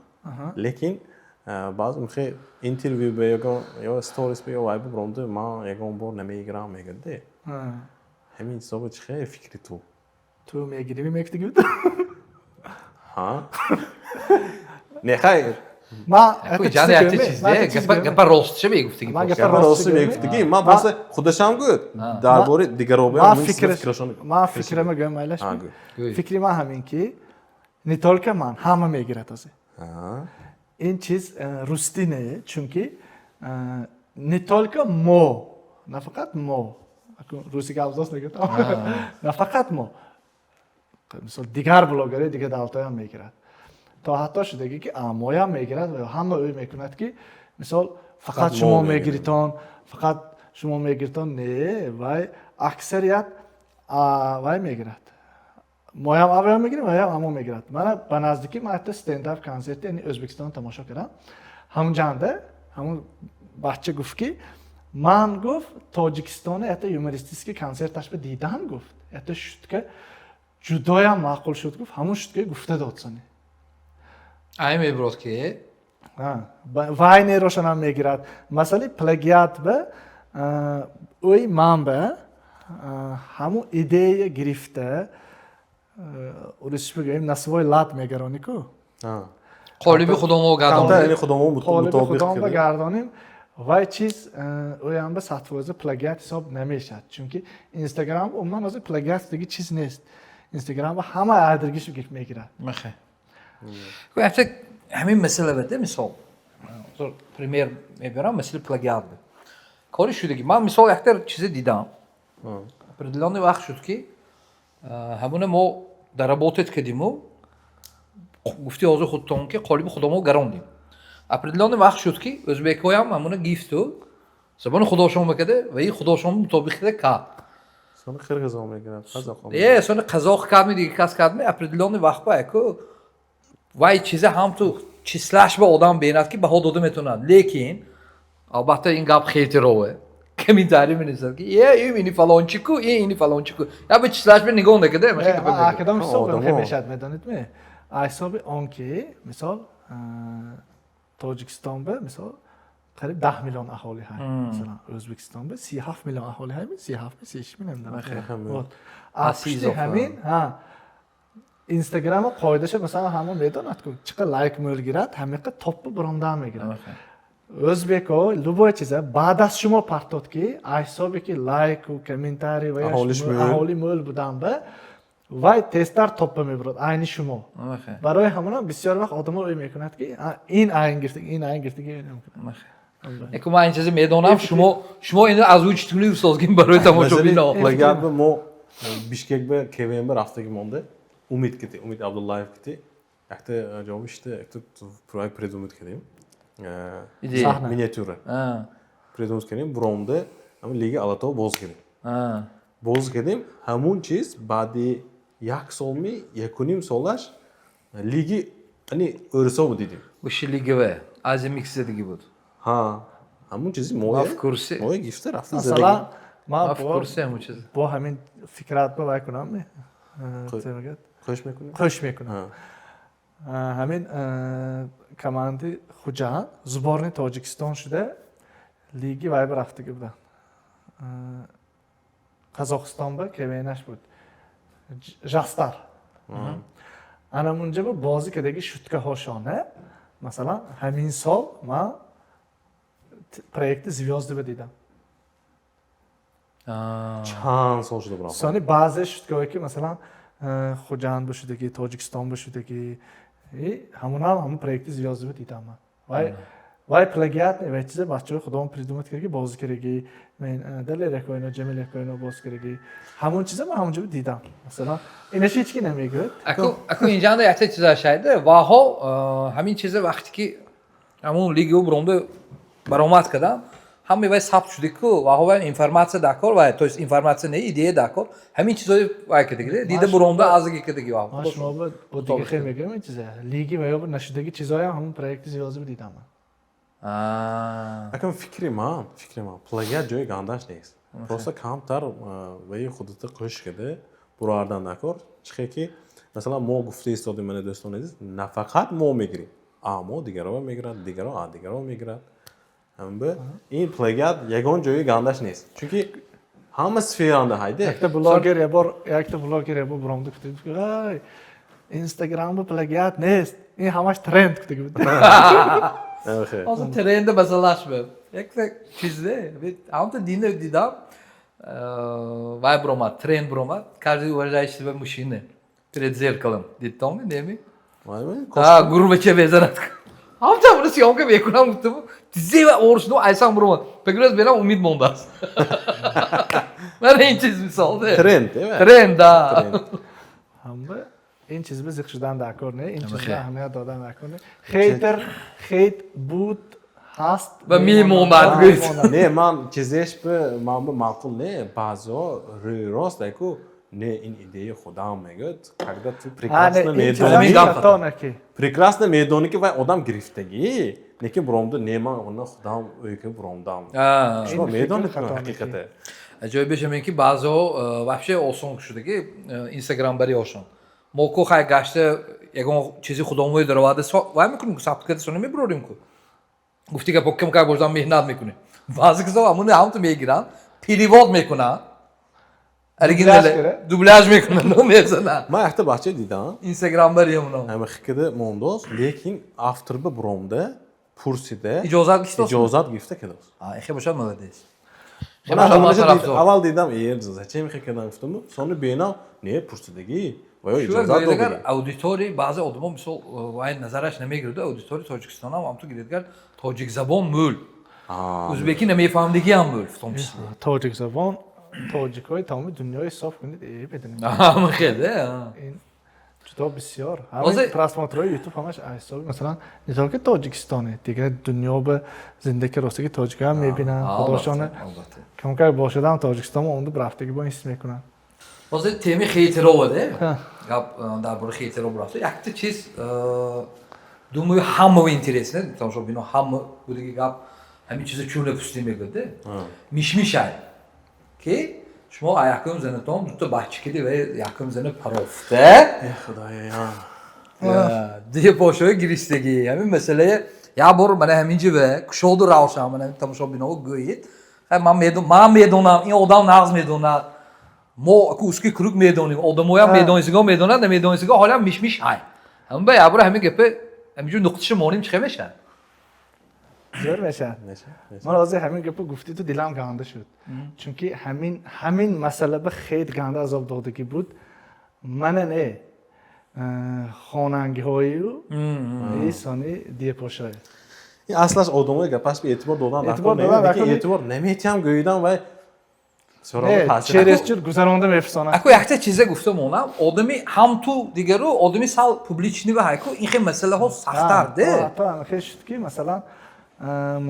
лекин баъзе мехе интервю ба ягон ё сторис ба ё вай бубромда, ман ягон бор намегирам, мегӯяд. Ҳамин ҳисоба чӣ хел фикри ту? Ту мегирӣ, мегуфтагӣ? Ҳа, не, хай. Ман ҷан, якта чиз де, гапа ростша мегуфтагӣ. Ман гапа ростша мегуфтагӣ, ман просто худашам гӯяд, дар бораи дигаробиам. Ман фикрама гӯям, майлаш? Фикри ман ҳамин, ки не только ман, ҳама мегирад. Ҳозир ин чиз рустӣ не, чунки не только мо, на фақат мо, русӣ гап зост мегӯям, на фақат мо, мисол, дигар блогери дигар давлатҳоям мегирад, то ҳатто шудагӣ, ки моям мегирад ва ҳама ӯ мекунад, ки мисол, фақат шумо мегиритон, фақат шумо мегиритон. Не, вай аксарият вай мегирад, моям аввал мегирем, ваям амо мегирад. Мана, ба наздикӣ ман ҳатто стендап консерти, яъне Ӯзбекистон, тамошо кардам. Ҳамунҷанда ҳамун бача гуфт, ки ман, гуфт, Тоҷикистоне ҳатто юмористический консерташба дидам, гуфт, ҳатто шутка ҷудоям маъқул шуд, гуфт, ҳамун шутка гуфта дод сони. Ай мебурод ки Вай нерошанам мегирад. Масъалаи плагиат ба ӯи ман ба ҳамун идея гирифта, урусиш бигӯем, на свой лад мегаронӣ ку. Қолиби худомо гардонем. Қолиби худомо гардонем, вай чиз ӯям ба 100% плагиат ҳисоб намешавад, чунки Инстаграм умуман ҳозир плагиат диги чиз нест, Инстаграм ҳама адргиш мегирад. Ҳамин масъала бада, мисол, пример мебарам, масъала плагиат кори шудагӣ. Ман, мисол, якта чизе дидам, определённый вақт шуд, ки ҳамуна мо доработать кардиму, гуфти ҳозир худтон, ки қолиби худомо гарондем. Определённый вақт шуд, ки ӯзбекҳоям ҳамуна гифту забони худошон мекарда ва и худошон мутобиқ карда кард. Сони қирғизо мегирад, қазоқо. Э, сони қазоқ кардми, дигар кас кардми. Определённый вақт ба яку вай чиза ҳам ту числаш ба одам бинад, ки баҳо дода метавонад, лекин албатта ин гап хетерове, комментарий менависад, ки е, ини фалончику, е, ини фалончику, я ба числаш ба нигоҳ накарда. Кадом ҳисоб мешавад, медонед ме? Ҳисоби он ки, мисол, Тоҷикистон ба, мисол, қариб 10 миллион аҳолӣ ҳай, масалан, Ӯзбекистон ба 37 миллион аҳолӣ ҳай, 37, 36 миллион. Пушти ҳамин Инстаграма қоидаша, масалан, ҳама медонад ку, чӣ қадр лайк мӯл гирад, ҳамиқа топпа бурондан мегирад. Ӯзбеко любой чиза баъд аз шумо партод, ки ҳисобе ки лайку комментарий ва аҳоли мӯл будан ба вай тезтар топпа мебурад айни шумо. Барои ҳамонам бисёр вақт одамо ӯй мекунад, ки ин айн гирифтаги, ин айн гирифтаги. Яку ман ин чизе медонам, шумо ин аз ӯ читунӣ устозгин барои тамошобино. Плагиат ба мо Бишкек ба КВН ба рафтаги монда, Умид кити, Умид Абдуллаев кити якта ҷавоб ишта, якта проект придумать кардем, миниатюра придумать кардем, буромда ҳамин Лига Алатоо боз кардем, боз кардем. Ҳамун чиз баъди як солми, якуним солаш лиги ани ӯрисо дидем. Высший лига Азия микс задагӣ буд. Ҳа, ҳамун чизи Ман в курсе. Моя гифта рафта. Масалан, ман Ман в курсе ҳамун чиз. Бо ҳамин фикрат ба вай кунам, мегӯяд? Хуш мекунӣ? Хуш мекунам. Ҳамин команди Хуҷанд сборный Тоҷикистон шуда, лиги вай ба рафтагӣ буданд. Қазоқистон ба КВНаш буд, Жастар. Ана мунҷа ба бозӣ кардаги шуткаҳошона. Масалан, ҳамин сол ман проекти «Звёзды» ба дидам. Чанд сол шуда бурам. Сони баъзе шуткаҳое, ки масалан Хуҷанд бошудаги, Тоҷикистон бошудаги, ҳамунам ҳамун проекти «Звёзды» ба дидам ман. Вай плагиат не, вай чиза бачаҳои худомон придумать кардаги, бозӣ кардаги, Далер Якоино, Ҷамил Якоино боз кардаги. Ҳамун чиза ман ҳамунҷо дидам. Масалан, инаш ҳеч ки намегӯяд. Аку инҷанда якта чиза шайда ваҳо, ҳамин чиза вақте ки ҳамун лигио буромда баромад кардам, ҳаме вай сабт шуди ку ваҳо, вай информация дакор, вай, то есть информация не, идея дакор, ҳамин чизои вай кардагӣ дида буромда азиги кардагӣ ваҳо. Ман шумо бо дига хел мегӯям, ин чиза лиги ва ё нашудаги чизоям ҳамун проекти «Звёзды» дидам ман. Акам, фикри ман, плагиат ҷои гандаш нест, просто камтар ваи худата қӯш карда буровардан накор. Чихе ки масалан мо гуфта истодем, мана, дӯстони азиз, на фақат мо мегирем, а мо дигаро мегирад, дигаро а дигаро мегирад. Ҳамба ин плагиат ягон ҷои гандаш нест, чунки ҳама сферанда ҳайде. Якта блогер ябор буромда гуфта: «Ай, Инстаграмба плагиат нест, ин ҳамаш тренд», гуфта буд. Ҳозир тренда масалаш б якта чизде ҳамта дина дидам, вай буромад, тренд буромад: «Каждый уважающий себя мужчина перед зеркалом». Дидтонми, неми? Гурбача мезанад. Ҳамта бура съёмка мекунам, гуфтам, тизева оршну айсан буромад. Пегрӯз берам, умид мондааст. Мана ин чиз мисол. Тренд. Тренд, да. Ҳамба ин чиз ба зиқ шудан даркор не, ин чиз ба аҳамият додан даркор не. Хейтер хейт буд, ҳаст ва мемонад. Гӯед. Не, ман чизеш ба ман ба маъқул не, баъзеҳо рӯи рост айку не, ин идеяи худам мегӯяд, когда ту прекрасно медонӣ, прекрасно медонӣ, ки вай одам гирифтагӣ, лекин буромда: «Не, ман она худам ӯйка буромдам». Шумо медонед ҳақиқате. Аҷоибеш ҳамин, ки баъзеҳо вообще осон шудаги Инстаграм бари ошон. Мо ку хай гашта ягон чизи худомои дароварда вай мекунем ку, сабт карда сони мебурорем ку. Гуфти гапо, кам кай бождан меҳнат мекунем. Баъзе кисо ҳамуни ҳамту мегиранд, перевод мекунанд. Дубляж мекунанд, мезананд. Ман якта бача дидам. Инстаграм бари ҳамуно. Ҳама хикида мондост, лекин автор ба буромда пурсида. Иҷозат гирифтост? Иҷозат гирифта кардост. Эхе бошад, молодец. Аввал дидам, э, зачем хе кардам, гуфтам, сони бенам, не, пурсидагӣ ва ё иҷозат додагӣ. Аудитория баъзе одамо мисол вай назараш намегирад, аудитория Тоҷикистон ҳам ҳамту гиридгар тоҷикзабон мӯл. Узбекӣ намефаҳмдагӣ ҳам мӯл, в том числе. Тоҷикзабон, тоҷикҳои тамоми дунёи ҳисоб кунед, медонем. Хеле. Ҷудо бисёр. Ҳамин просмотрҳои Ютуб ҳамаш ҳисоби, масалан, не только Тоҷикистоне, дигар дунё ба зиндаги ростаги тоҷикҳоам мебинанд, худошона камкак бошадам Тоҷикистон омаду рафтаги бо ҳис мекунанд. Ҳозир теми хейтерова де гап, дар бораи хейтеров рафта, якта чиз, думаю, ҳамао интересно, тамошобино ҳама будаги гап, ҳамин чизо чун напустӣ мегӯяд де, мишмишай ки шумо якум занатон дута бача киди ва якум зана парофта. Э, худоё! Дия бошои гиристагӣ. Ҳамин масъалае як бор мана ҳамин ҷива кушоду равшан мана тамошобиново гӯед. Ман медонам, ин одам нағз медонад, мо узкий круг медонем, одамоям медонистиго медонад, намедонистиго ҳолям мишмиш ҳай. Ҳамин ба як бора ҳамин гапа ҳамин ҷо нуқташа монем, чӣ мешавад? Зӯр мешавад. Ман ҳозир ҳамин гапа гуфтиду дилам ганда шуд, чунки ҳамин масъала ба хеле ганда азоб додагӣ буд. Мана не, хонангиҳою исони диепошое. Ин аслаш одамои гапаш ба эътибор додан эътибор наметиҳам гӯидан вай. Чересчур гузаронда мефисонад. Ако якта чизе гуфта монам, одами ҳам ту дигару одами сал публичный ва ҳайку ин хел масъалаҳо сахтар де. Хел шуд, ки масалан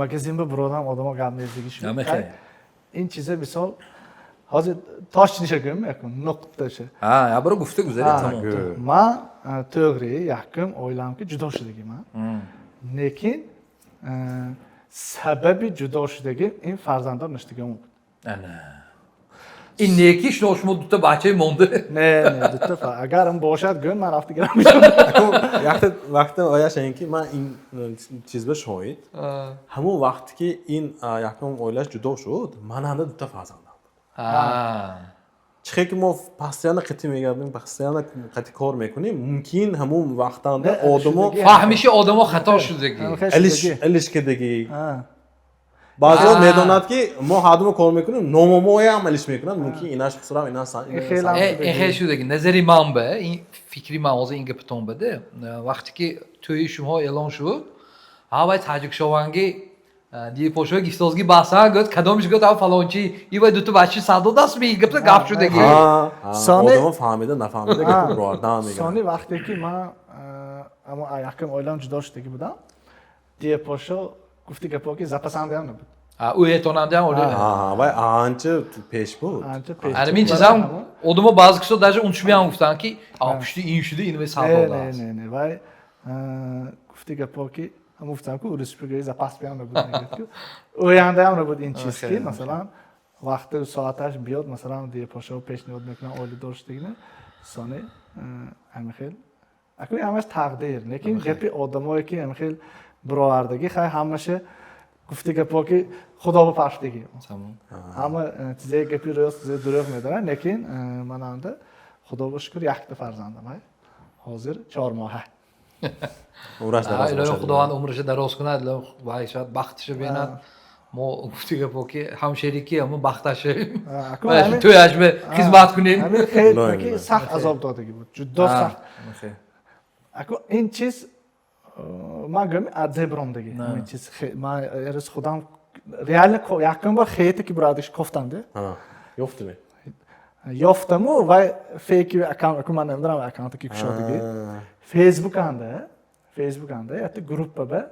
магазин ба буродам, одамо гап мездагӣ шуд. Ин чиза мисол ҳозир точниша гӯям, якун нуқташа. Ябро гуфта гузари, тамом. Ман тӯғри, якум оилам ки ҷудо шудагиман, лекин сабаби ҷудо шудагим ин фарзанддор нашудагим буд. Ин неки шумо дута бачаи монда. Не, дута агарам бошад, гӯям, ман рафта гирам. Якта вақта ояш ин ки ман ин чиз ба шоҳид, ҳамон вақте ки ин якум оилаш ҷудо шуд, ман анда дута фарзандам буд. Чихе ки мо постоянно қити мегардем, постоянно қати кор мекунем, мумкин ҳамун вақтанда одамо фаҳмиши одамо хато шудагӣ. Алиш кардагӣ. Баъзеҳо медонад, ки мо ҳардумо кор мекунем, номомоям алиш мекунад. Мумкин инаш хусрав, инаш. Хел шудагӣ. Назари ман ба ин, фикри ман ҳозир ин гапатон баде, вақте ки тӯйи шумо эълон шуд, ҳавай таҷикшованги дипошои гифтозги баҳсан гӯд, кадомиш гӯд, ав фалончи ивай дута бачи садо даст ми гапта гап шудагӣ. Одамо фаҳмида нафаҳмида гапи роардан мегӯяд. Сони вақте ки ман амо якум оилам ҷудо шудагӣ будам, Дияпошо гуфти гапо ки запасандаям набуд. Уэтонандаям. Вай анча пеш буд. Ҳамин чизам одамо баъзе кисо даже унутишмиям гуфтанд, ки пушти ин шуда, ин садо даст. Не, не, вай гуфти гапо ки ҳамун гуфтам ку, урус бигӯи, запас биям набуд, ояндаям набуд ин чиз, ки масалан вақти соаташ биёд, масалан Дияпошо пешниҳод мекунам оиладор шудагина. Сони ҳамин хел акун ҳамаш тақдир, лекин гапи одамое ки ҳамин хел бировардагӣ, хай, ҳамаша гуфти гапо ки худо ба парштагӣ, ҳама чизе гапи рост, чизе дурӯғ медонад, лекин мананда худо ба шукр якта фарзандам ай, ҳозир 4 моҳа. Илоҳи Худованд умриша дароз кунад, вай шояд бахтиша бинад. Мо гуфти гапо ки ҳамшерики ҳамун бахташем, тӯяш бе хизмат кунем. Ҳамин хеле сахт азоб додагӣ буд, ҷудо сахт. Аку ин чиз ман гӯям, адзе биромдагӣ ҳамин чиз, ман эрӯз худам реально якум бор хейте ки бирадиш кофтам де. Ёфтими? Ёфтаму вай фейки аккаунт, аку ман намедонам аккаунте ки кушодагӣ, Фейсбуканда якта группа ба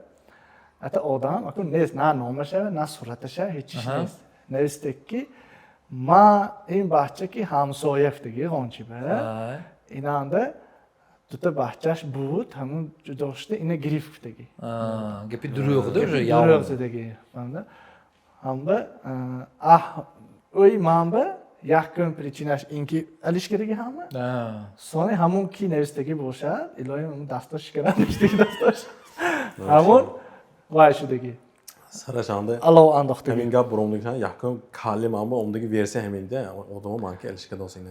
ята одам, аку нест, на номаша, на сураташа, ҳеҷ чиш нест, навистек ки ма ин бача ки ҳамсояфтаги ғончиба, инанда дута бачаш буд, ҳамун ҷудо шуда, ина гирифт гуфтагӣ. Гапи дурӯғ. Дурӯғ задагӣ. Ҳамба аҳ ӯй манба якум причинаш ин ки алишкадаги ҳама, сони ҳамун ки навистагӣ бошад, илоҳим дастош шикарад, навистаги дастош ҳамун вай шудагӣ. Сарашанда алов андохтагӣ. Ҳамин гап буромдагӣ, якум калли манба омдаги версия ҳаминда, одамо ман ки алишка досина.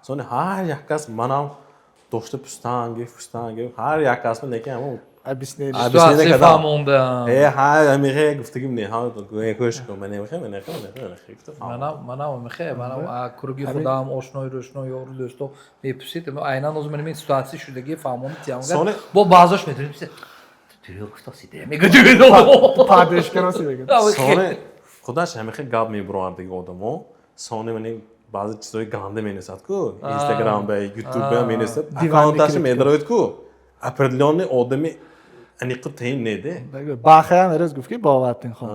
Сони ҳар як кас манам дошта пустан гифт, пустан гифт, ҳар як касма, лекин ҳамун объяснение. Объяснение Ситуация кардам. Фаҳмонда. Э, ҳа, ҳамихе гуфтагим, не, ҳа, гӯш кун, ман намехе, ман намехе, ман намехе гуфта. Манам мехе, манам курги худам, ошнои рӯшно, ёру дӯсто мепурсид, айнан ҳозир ман ин ситуация шудагӣ фаҳмонди тиямгар. Бо баъзош метавонем дурӯғ гуфтасиде мегӯ. Поддержка роси мегӯяд. Сони худаш ҳамихе гап мебуровардаги одамо, сони мани баъзе чизҳои ганда менависад ку, Инстаграм ба, Ютуб ба менависад, аккаунташа медарояд ку, определённый одами аниқи таин неде. Бахаям эрӯз гуфт ки бовартин хон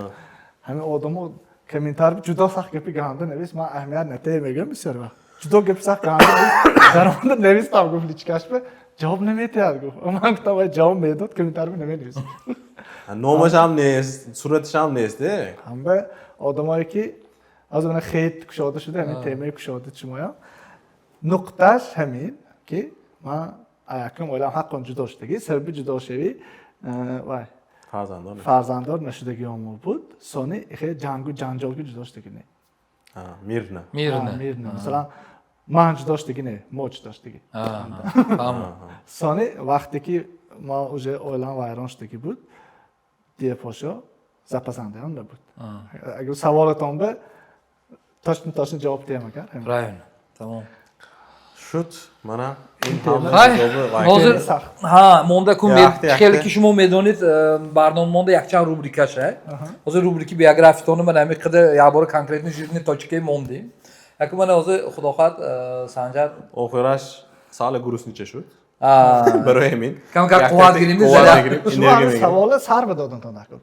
ҳамин одамо комментар ҷудо сахт гапи ганда навис, ман аҳамият натея мегӯям, бисёр вақт ҷудо гапи сахт ганда навис, даромада навистам, гуфт, личкашба ҷавоб наметиҳад, гуфт. Ман гуфтам, вай ҷавоб медод, комментарро наменависад. Номашам нест, сураташам нест э. Ҳамба одамое ки аз мана хейт кушода шуда, ҳамин темаи кушода шумоям, нуқташ ҳамин ки ман якум оилам ҳаққон ҷудо шудагӣ, сабаби ҷудошавӣ вай фарзандон фарзанддор нашудагиҳомо буд. Сони хеле ҷангу ҷанҷолки ҷудо шудагӣ не. Мирно. Мирно. Мирно. Масалан, ман ҷудо шудагӣ не, мо ҷудо шудагӣ. Фаҳмам. Сони вақте ки ма уже оилам вайрон шудагӣ буд, Дияпошо запасандаам набуд. Агар саволатон ба точно точно ҷавоб диҳам, агар Правильно, тамом. Шуд, мана ин. Хай, ҳозир сахт. Ҳа, монда кун. Яхте, яхте. Хеле ки шумо медонед, барнома монда якчанд рубрикаша. Ҳозир рубрики биографитони ман ҳамин қадар якбора конкретно жирный точкаи мондем. Яку мана ҳозир худо хоҳад, Санҷар. Охираш сали грустнича шуд. А, барои ҳамин Кам-кам якта қувват гирем, қувват заряд. мегирем, Шумо энергия ҳамин мегирем. савола сар бидодам то накун.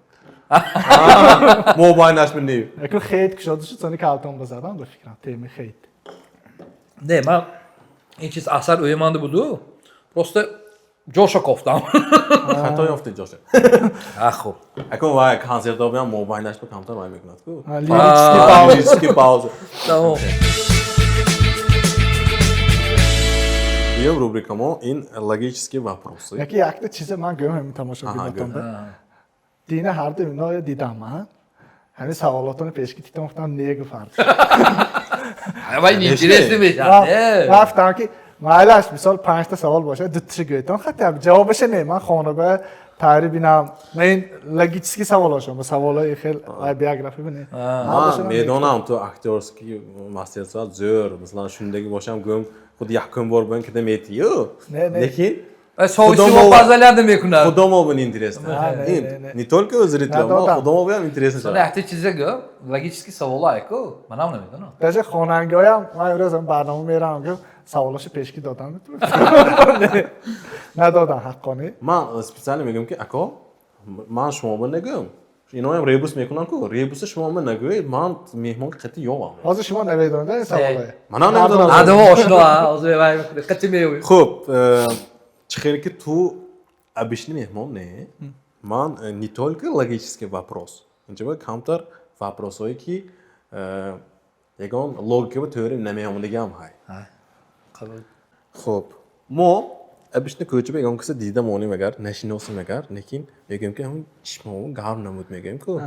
Мо байнаш минем. Яку хейт кушода шуд, сони калтон базадам, ба фикрам теми хейт. Не, ман ин чиз асар ӯяманда буду, просто ҷоша кофтам. Хато ёфтед ҷоша. А, хуб. Акун вай консертҳо биям, мо байнаш ба камтар вай мекунад ку. Лирический пауза. Лирический пауза. Тамом. Дуюм рубрика мо ин логические вопросы. Яки якта чизе ман гӯям ҳамин тамошобинотон ба. Дина ҳарду иноя дидам, а? Ҳамин саволотони пешки титон гуфтам, не гуфт ҳарду. Вай интересно мешавад. Рафтам ки майлаш, мисол, панҷта савол бошад, дуташа гӯйтам, хатя ҷавобаша не, ман хона ба таъриф бинам. Ман ин логический саволошам, саволои хел биография бинем. Ман медонам, ту актёрский мастерство зӯр. Масалан, шундаги бошам, гӯм, худ якум бор бо ин кида метию. Не, не. Лекин Совсиво позволяда мекунад. Худомо бин интересно. Не только зрителям, но худомо биам интересно. Сони якта чиза гӯ, логический саволо айку, манам намедонам. Даже хонангиҳоям, ман имрӯз барнома меравам, гӯ, саволошо пешкӣ додам. Надодам ҳаққонӣ. Ман специально мегӯям, ки ако, ман шумо ба нагӯям. Иноям ребус мекунам ку, ребуса шумо ба нагӯед, ман меҳмон қатъи ёвам. Ҳозир шумо намедонед ин саволое. Манам намедонам. Адама ошно, ҳозир вай қатъи меёвем. Хуб, чӣ хеле ки ту обычный меҳмон не, ман не только логический вопрос, инҷа камтар вопросҳое ки ягон логика ба теория намеомадагиам ҳай. Хуб, мо обычно кӯча ба ягон каса дида монем, агар нашиносем, агар, лекин мегӯем, ки ҳамун чишмао гарм намуд, мегӯем ку,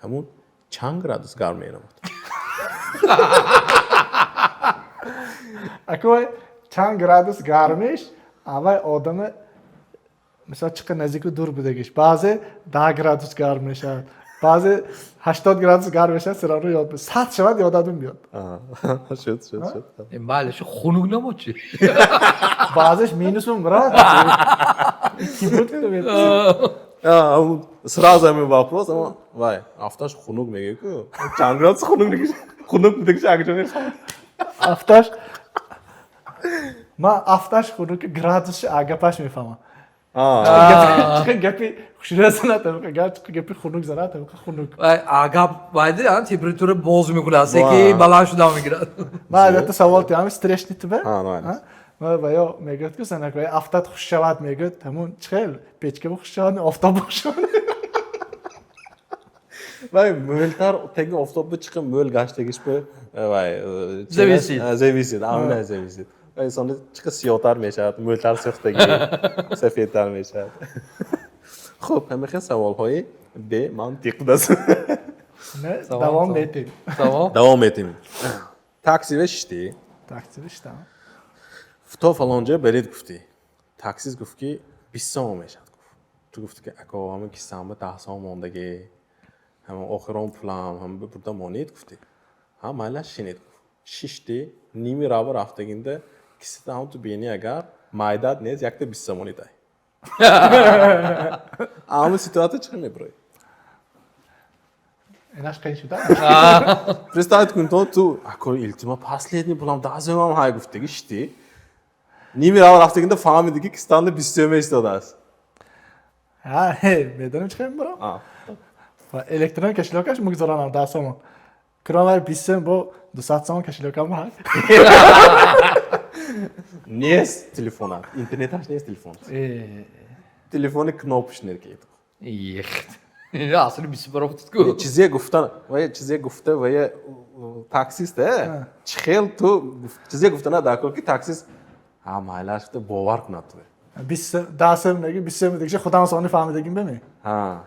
ҳамун чанд градус гарм менамуд? Ако чанд градус гармиш, аввай одами, мисол, чиқа наздику дур будагиш. Баъзе 10 градус гарм мешавад, баъзе 80 градус гарм мешавад, сироро ёд сад шавад, ёдатон биёд. Шуд, шуд, шуд. Майли, шу хунук намуд чи? Баъзеш минус мебарад. Сразу ҳамин вопрос, вай афташ хунук мегӯ ку, чанд градус хунук, хунук будагиш акҷо мефаҳмад. Афташ, ман афташ хунук градусши агапаш мефаҳмам. Чиқа гапи хушрӯ занад, чиқа гапи хунук занад, хунук. Агап вайди температура боз мекунад, секи баланд шуда мегирад. Ман албатта савол тиям, стрешни туба. Ва ё мегӯяд ку занак, вай афтат хуш шавад, мегӯяд, ҳамун чӣ хел печка хуш шавад, офтоб хуш шавад. Вай мӯлтар теги офтобба чиқib мӯл гаштагиш бу вай зависит. Зависит, амина зависит. Инсонda chiqib сиёҳтар мешавад, мӯлтар сӯхтагӣ сафедтар мешавад. Хуб, ҳамин хел саволҳои бемантиқ будааст. Давом метем. Давом метем. Таксиве шиштӣ. Таксиве шиштам. То фалон ҷо баред гуфтӣ. Таксист гуфт, ки 20 сом мешавад, гуфт. Ту гуфтӣ, ки ако, ҳамин киссамба 10 сом мондагӣ, ҳамин охирон пулам ҳам бурда монед, гуфтӣ. Ҳа, майлаш, шинед, гуфт. Шиштӣ, ними рава рафтагинда киссата ҳам ту бини, агар майдат нест, якта 20 сомонӣ дай. Ҳамин ситуация чӣ мебироӣ? Инаш қиин шуда. Представить кун, то ту ако, илтимо, последний пулам 10 сомам ҳай, гуфтаги, шиштӣ, ними рава рафтагинда фаҳмиди, ки кистанда 20 сӯма истодааст. Медонем чӣ мебарам, электрон кошелёкаш мегузоранам 10 сомон кромар 20 сом бо 200 сомон кошелёкам ҳаст. Нест телефонат, интернеташ нест, телефон, телефони кнопочный ки. Асли бист барофтку. Чизе гуфта ва чизе гуфта ва таксист чӣ хел ту чизе гуфта дар ки таксист ҳа, майлаш, гуфта бовар кунад ту? 10 сом неги, 20 сом дигиша худам сони фаҳмидагим беми. Ҳа,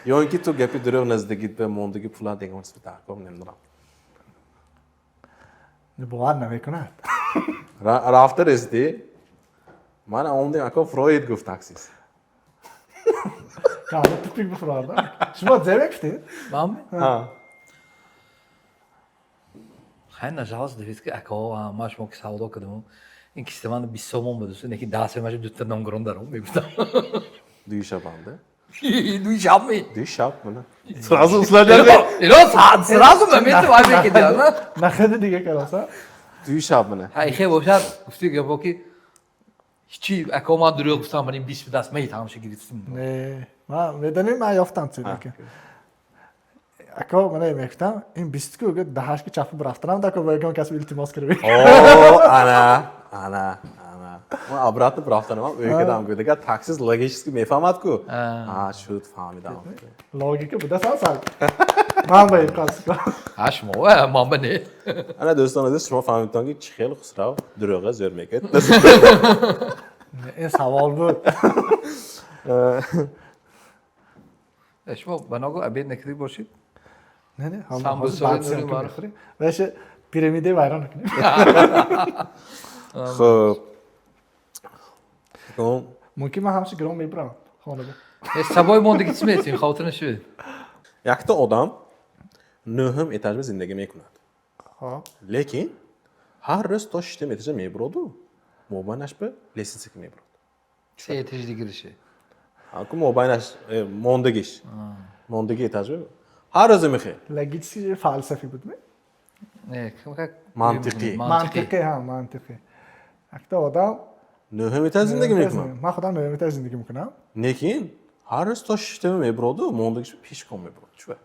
ё ин ки ту гапи дурӯғ наздагит ба мондагӣ пулат ягон чиз дар кор, намедонам. Бовар намекунад. Рафта расидӣ, ман омадем, ако, фроид, гуфт таксист. Тупик бифурордам. Шумо зе мегуфтед? Ман хай нажалост давид, ки ако, ман шумо ки савдо кардам, ин киста ман 20 сомон буд, неки 10 сомаш дута номгирон даром мегуфтам. Дуи шабанда. Дуи шаб ми? Дуи шаб, мана сразу услади. Ино сразу моменти вай мекиди. Нахеди дига караса. Дуи шаб, мана. Ҳа, ихе бошад, гуфти гапо ки ҳичи, ако, ман дурӯғ гуфтам, ман ин 20 даст метавонам гирифтим. Не, ман медонем, ман ёфтам ценака. Ако, мана мегуфтам, ин 20 ку даҳаш ки чапи рафтанам дако ба ягон кас илтимос кардем. О, ана, ана, ана. Ман обратно рафтанам, ӯ кадам гӯ, дигар таксист логически мефаҳмад ку. А, шуд, фаҳмидам. Логика буда сан сар. Ман ба ин қасд. Ҳа, шумо ман ба не. Ана, дӯстон азиз, шумо фаҳмидтон, ки чӣ хел Хусрав дурӯға зӯр мекард. Ин савол буд. Шумо ба ногу обед накарда бошед? Не, не, Самбусои нури маъруф. Ваше. Пирамидаи вайрон накунем. Хуб. Мумкин ман ҳамчи гирон мебурам хонада. Сабои мондагӣ чӣ метим, хотир нашуд. Якта одам нӯҳум этажба зиндагӣ мекунад. Лекин ҳар рӯз то шиштум этажа мебуроду, мобайнаш ба лестница ки мебурод. Се этаж дигирише. Ку мобайнаш мондагиш. Мондаги этажба ҳар рӯз мехе. Логически фалсафӣ буд, не? Не, как Мантиқӣ. Мантиқӣ, ҳа, мантиқӣ. Якта одам нӯҳум этаж зиндагӣ мекунад. Ман худам нӯҳум этаж зиндагӣ мекунам. Лекин ҳар рӯз то шиштума мебуроду, мондагиш пешком мебурод. Чӯ?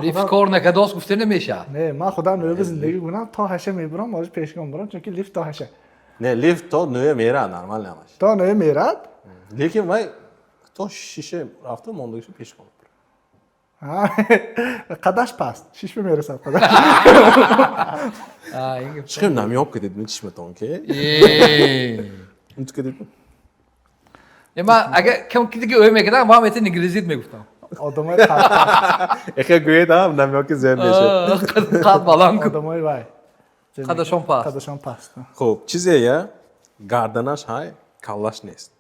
Лифт кор накардост гуфта намешавад. Не, ман худам нӯҳум зиндагӣ мекунам, то ҳаша мебурам, может пешком бурам, чунки лифт то ҳаша. Не, лифт то нӯҳ мерад, нормал намаш. То нӯҳ мерад? Лекин вай то шиша рафта, мондагиш пешком мебурад. Қадаш паст, шиш мерасад қадаш. Чӣ намёб кардед чишматон ки? Унту кардед? Ман агар кам ки дига ӯ мекардам, ман мети инглизит мегуфтам. Одамои Эхе гӯед, ам намёки зер мешавад. Қад баланд. Одамои вай. Қадашон паст. Қадашон паст. Хуб, чизе я гарданаш ҳай, каллаш нест.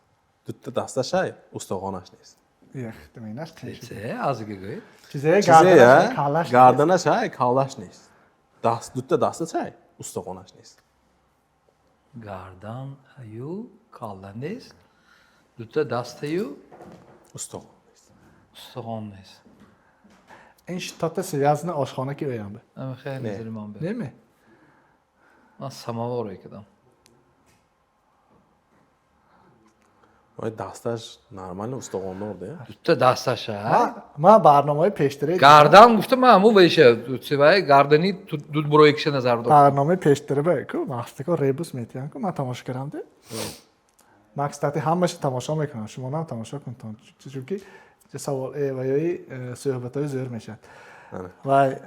Дутта дасташ ҳай, устог'онаш нест. Ях, деминаш. Чизе, азига гӯед. Чизе Чизе я каллаш гарданаш ҳай, каллаш нест. Даст дутта дасташ ҳай, устог'онаш нест. Гардан ҳаю, калла нест. Дутта дастаю устог'он нест. Устог'он нест. Ин что-то связано ошхона ки оям бе. Ам хеле зилман бе. Неме? Ман самовар экадам. Вай дасташ нормально устог'ондор де. Дутта дасташ ҳай. Ман барномаи пештаре Гардан гуфта ман ҳамун вайша, вай гардани дуд бурои киша назар дошт. Барномаи пештаре бе ку вақте ребус метиҳам ку ман тамошо кардам де. Ман кстати ҳамаша тамошо мекунам, шумо нам тамошо кунтон, чунки савол ва ёи суҳбатҳои зӯр мешавад. Вай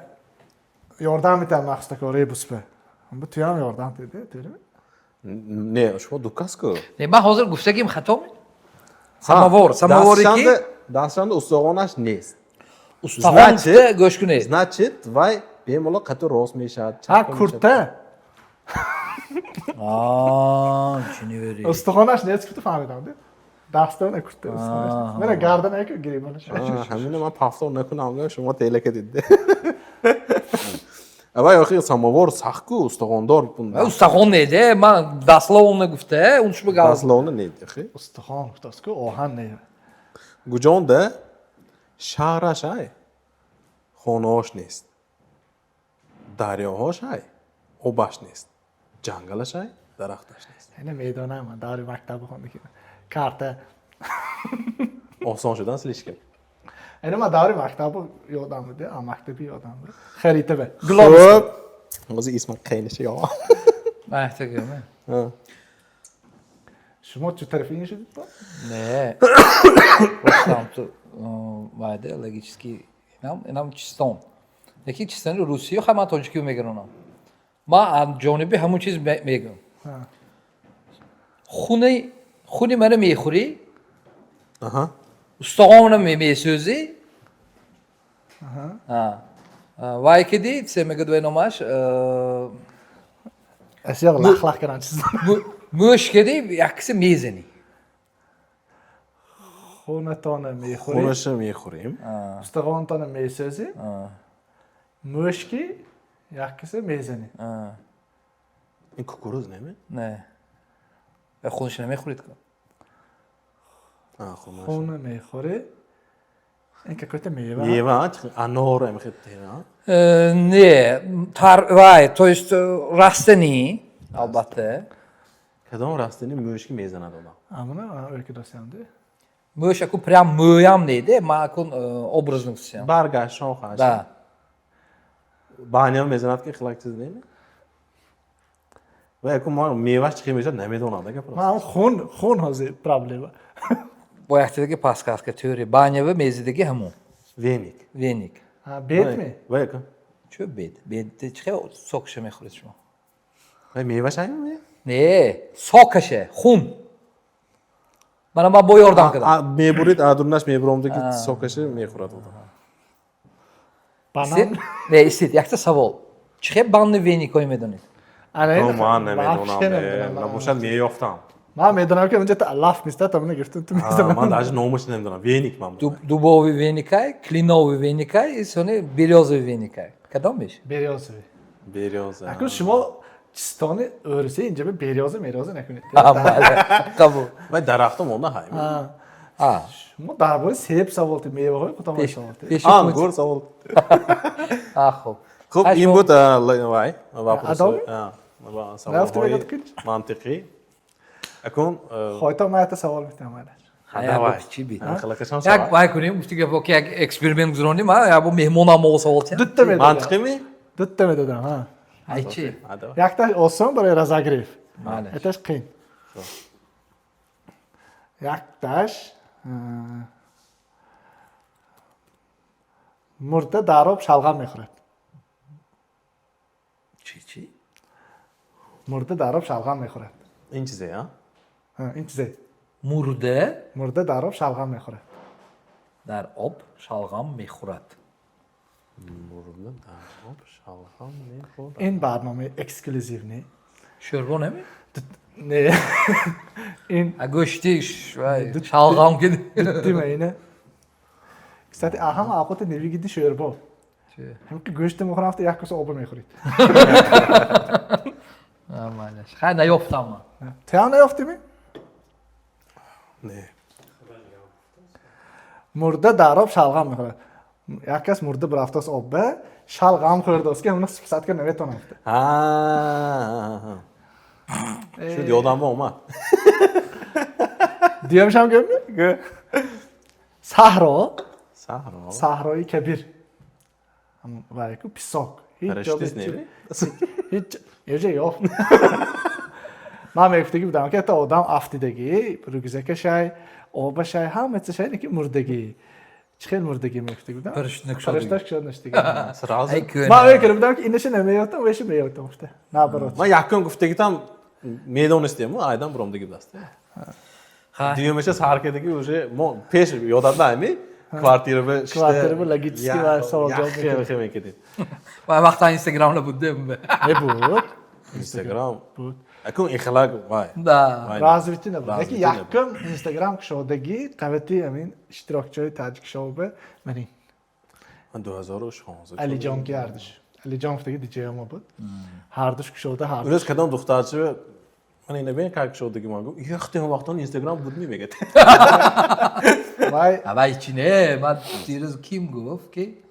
ёрдам метиҳам махсус ребус бе. Бу туям ёрдам диде, тӯрими? Не, шумо дукас ку. Не, ман ҳозир гуфтагим хато? Самовар, самоваре ки дастшанда устог'онаш нест. Устог'он гуфта гӯш кунед. Значит, вай бемало қату рост мешавад. Ҳа, курта. Аа, чунивери. Устухонаш нест гуфта фаҳмидам, де. Дастона курта устухонаш нест. Мана гардан эку гирибонаш. Ҳамина ман пафтор накунам, шумо телека дидде. Авай охи самовар сахт ку устог'ондор. Устог'он не де, ман дословно гуфта, он шумо гап. Дословно не охи. Устухон гуфтааст ку, оҳан не. Гуҷонда шаҳраш ҳай, хонаош нест. Дарёҳош ҳай, обаш нест. Ҷангалаш ҳай, дарахташ нест. Ина медонам, ман даври мактаб хондагӣ. Карта. Осон шудан слишком. Ина ман даври мактаб ёдам буд, а мактаби ёдам буд. Харита бе. Хуб. Ҳозир исмам қийниша ё. Ман эҳтиёт. Шумо чӣ тарафи ин шудед? Не. Просто ту вайде логически инам чистон. Лекин чистони русиё ха ман тоҷикиё мегиронам. Ман аз ҷониби ҳамун чиз мегӯям. Хуни мана мехӯрӣ, устог'онам месӯзӣ. Вай киди, се мегӯяд вай номаш? Асиёқ лах-лах кардан чиз. Мӯш киди, яккиси мезанӣ. Хунатона мехӯрӣ. Хунаша мехӯрем. Устог'онтона месӯзӣ. Мӯшки яккиси мезанӣ. Ин кукуруз неме? Не. Хунаша намехӯред ку? Хуна мехӯрӣ. Ин какой-то мева. Мева, анор ам хел. Не, тар вай, то есть растанӣ, албатта. Кадом растани мӯшки мезанад одам? Амуна ӯ досиам де. Мӯш аку прям мӯям не де, ман акун образно гуфтам. Баргаш, шохаш. Да. Баням мезанад ки хилак чиз неме? Ва аку ман меваш чӣ мешавад намедонам, да просто. Ман хун ҳозир проблема. Бо яктадаги подсказка тӯри банява мезидаги ҳамун. Веник. Веник. Ҳа, бед ме? Вай аку. Чӯ бед? Бед чӣ хел сокаша мехӯред шумо? Вай меваш ҳами? Не, сокаша, хун. Мана ман бо ёрдам кардам. Мебурид, адурнаш мебуромдаги сокаша мехӯрад одам. Банан. Не, истед, якта савол. Чӣ хел банный веник ҳое медонед? Ман намедонам. Набошад, меёфтам. Ман медонам, ки унҷа алаф мистад, амна гирифтам, ту мезанам. Ман даже номаш намедонам. Веник ман. Дубовый веникай, кленовый веникай и сони берёзовый веникай. Кадомеш? Берёзовый. Берёза. Акун шумо чистони ӯрси инҷа берёза мерёза накунед. Қабул. Вай дарахтом онда ҳай. Шумо дар бораи себ савол дед, меваҳои худамон савол дед. Ангур савол. Хуб. Хуб, ин буд вай вопрос. Саволҳои мантиқӣ. Акун Хоҳитон, ман якта савол метиҳам. Як вай кунем, гуфти гапо ки як эксперимент гузаронем, як бо меҳмонам мо савол тиҳам. Дутта медодам. Мантиқими? Дутта медодам, ҳа. Ай чи? Якташ осон барои разогрев. Якташ қиин. Якташ: мурда дар об шалғам мехӯрад. Чи чи? Мурда дар об шалғам мехӯрад. Ин чизе, а? Ин чизе. Мурда? Мурда дар об шалғам мехӯрад. Дар об шалғам мехӯрад. Мурда дар об шалғам мехӯрад. Ин барномаи эксклюзивный. Шӯрбо неми? Не. Ин гӯшти шалғам ки. Дуттима ина. Кстати, ҳама авқоти невигиди шӯрбо. Ҳам ки гӯшти мехӯрам, афта як коса оба мехӯред. Малаш. Хай, наёфтам ман. Ту ҳам наёфтими? Не. Мурда дар об шалғам мехӯрад. Як кас мурда бирафтааст обба, шалғам хӯрдааст, ки ҳамна сипсат ка наметавонам. Шуд, ёдам омад. Дуюмшам гӯм? Гӯ. Саҳро. Саҳро. Саҳрои Кабир. Вай ку песок. Фариштис не? Ҳеҷ эҷа ёфт. Ман мегуфтагӣ будам, ки ҳатто одам афтидагӣ, рюкзака шай, оба шай, ҳама чиз шай, ки мурдагӣ. Чӣ хел мурдагӣ мегуфтагӣ будам? Парашютна кушод нашудагӣ. Сразу. Ман мекардам будам, ки инаша намеёфтам, веша меёфтам гуфта. Наоборот. Ман якум гуфтагитам медонистем, айдан буромдагӣ будаст. Дуюмаша сар кардагӣ уже мо пеш ёдат наами квартира ба Квартира ба логически ва савол ҷавоб мекардем. Вай вақта Инстаграм набуд, де? Не буд. Инстаграм буд. Акун ихлак вай. Да. Развитие набуд. Яки якум Инстаграм кушодагӣ қавати амин иштирокчиҳои таҷик шоу манин. 2016. Алиҷон ки ҳардуш. Алиҷон гуфтаги диҷея мо буд. Ҳардуш кушода ҳардуш. Урӯз кадом духтарча ман ина бин как кушодагӣ, ман гуфт, яхте он вақтон Инстаграм буд мегад. Вай Вай чи не, ман дирӯз ким гуфт, ки